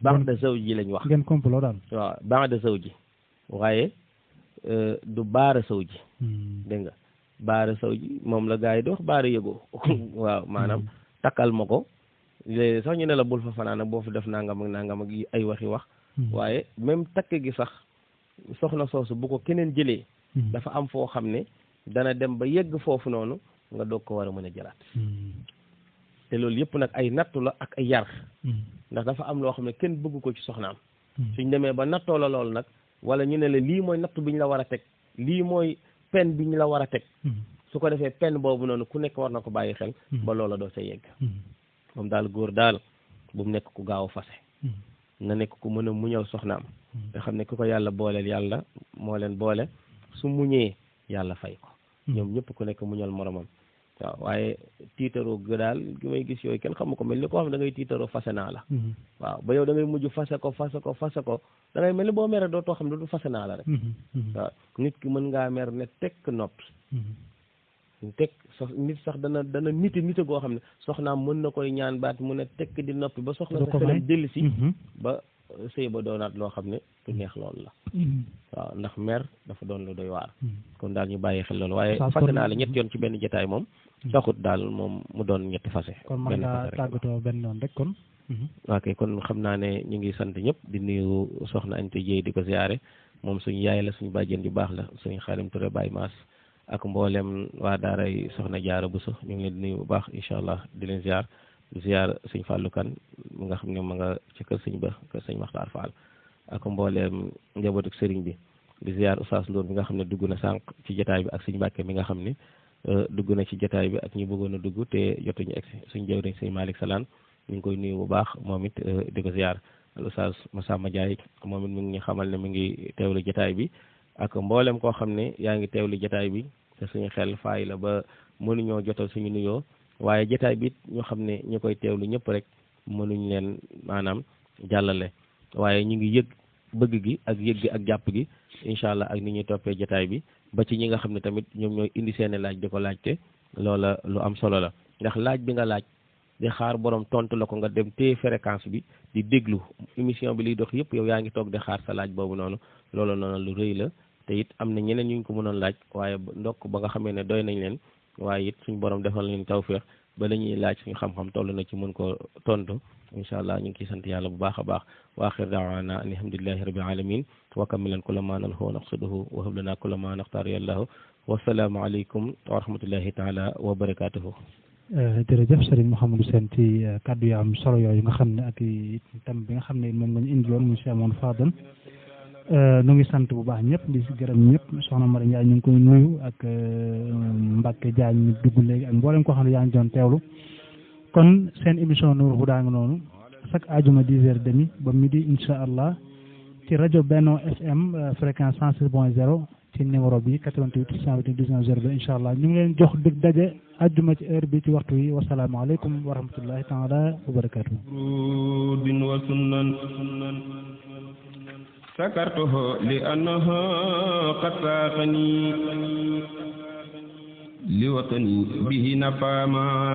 ba'da zawj ji lañ wax ngeen complot daal waaw ba'da zawj ji waaye du baara saw ji dégg nga baara saw ji moom la gars yi di wax baara yëgoo waaw maanaam takkal ma ko léegi sax ñu ne la bul fa fanaan ak boo fa def nangam ak nangam ak ay waxi wax waaye même takk gi sax soxna soosu bu ko keneen jëlee dafa am foo xam ne dana dem ba yegg foofu noonu nga doog ko war a mën a jëlaat te loolu yëpp nag ay nattu la ak ay yar ndax dafa am loo xam ne kenn bëgg ko ci soxnaam suñ demee ba nattoo la loolu nag wala ñu ne la lii mooy nattu bi ñu la war a teg lii mooy pen bi ñu la war a teg su ko defee pen boobu noonu ku nekk war na ko bàyyi xel ba loola doo sa yegg moom daal góor daal bu mu nekk ku gaaw a fase na nekk ku mën a muñal soxnaam te xam ne ku ko yàlla booleel yàlla moo leen boole su muñee yàlla fay ko ñoom ñëpp ku nekk muñal moromam waaw waaye tiitaroo ga daal gi may gis yooyu kenn xamu ko mel ni koo xam ne da ngay tiitaroo fase naa la waaw ba yow da ngay mujj fase ko da ngay mel ni boo mere doo too xam ne du fase naa la rek waaw nit ki mën ngaa mer ne tekk noppi nit sax dana nite goo xam ne soxnaam mën na koy ñaan baat mu ne tekk di noppi ba soxna sa xelam dellu si ba sëy ba doonaat loo xam ne du neex loolu la waaw ndax mer dafa doon lu doy waar kon daal ñu bàyyi xel loolu waaye fase naa la ñetti yoon ci benn jotaay moom taxut daal moom mu doon ñetti fase kon man ngaa tàggatoo benn yoon rek kon ok kon xam naa ne ñu ngi sant ñëpp di nuyu soxna Anta Dieye di ko ziare moom suñu yaay la suñu bàjjen ju baax la suñu Xaadim Touré Baye Mass ak mboolem waa daaray soxna Jaara Buso ñu ngi leen di nuyu bu baax incha allah di leen ziar sëñ Fallou Kane mu nga xam ne ma nga ci kër sëñ ba kër sëñ Maxtaar Fall ak mbooleem njabootu sëriñ bi di ziar Oustaz Ndour bi nga xam ne dugg na sànq ci jotaay bi ak sëñ Mbàkke mi nga xam ne dugg na ci jotaay bi ak ñi bëggoon a dugg te jotuñu egsi suñ jëwriñ sëñ Malick Salaan ñu ngi koy nuyu bu baax moom it di ko ziar al Oustaz Massamba Ndiaye moom it mi ngi ñu xamal ne mi ngi teewlu jotaay bi ak mboolem koo xam ne yaa ngi teewlu jotaay bi te suñu xel faay la ba mënuñoo jotal suñu nuyoo waaye jotaay bi ñu xam ne ñu koy teewlu ñëpp rek mënuñ leen maanaam jàllale waaye ñu ngi yëg bëgg gi ak yëg gi ak jàpp gi incha allah ak ni ñuy toppee jotaay bi ba ci ñi nga xam ne tamit ñoom ñooy indi seeni laaj di ko laajte loola lu am solo la ndax laaj bi nga laaj di xaar borom tontu la ko nga dem téye fréquence bi di déglu émission bi liy dox yëpp yow yaa ngi toog di xaar sa laaj boobu noonu loolu noonu lu rëy la te it am na ñeneen ñu ko mënoon laaj waaye ndokk ba nga xamee ne doy nañ leen waaye it suñu borom defal leen tawféex ba la ñuy laaj suñu xam-xam toll na ci mën ko tontu incha allah ñu ngi ciy sant yàlla bu baax a baax wa axir daawaana an alhamdulillahi rabbil alamin wa kamilan kulla ma nalhu wa naqsiduhu wa hab lana kulla ma naxtaar yàllahu wasalaamu aleykum wa rahmatullahi taala wa barakatuhu jërëjëf Serigne Mouhamadou Sène ci kàddu yu am solo yooyu nga xam ne ak tam bi nga xam ne moom nga ñu indi woon monsieur Amadou Fadal nu ngi sant bu baax ñëpp di si gërëm ñëpp soxna Mari Ndiaye ñu ngi koy nuyu ak Mbacke Diagne ñu dugg léegi ak mboolem koo xam ne yaa ngi doon teewlu kon seen émission Nourul Houda nga noonu chaque ajuma 10h30 ba midi incha allah ci rajo Benno FM fréquence 106.0 ci numéro bi 88 628 19 02 incha allah ñu ngi leen jox dig daje ajuma ci heure bi ci waxtu yi wasalaamaaleykum wa rahmatullahi taala wa barakatuh bin wa sunnan sakartuhu li annahu qad saaqani li watani bihi nafama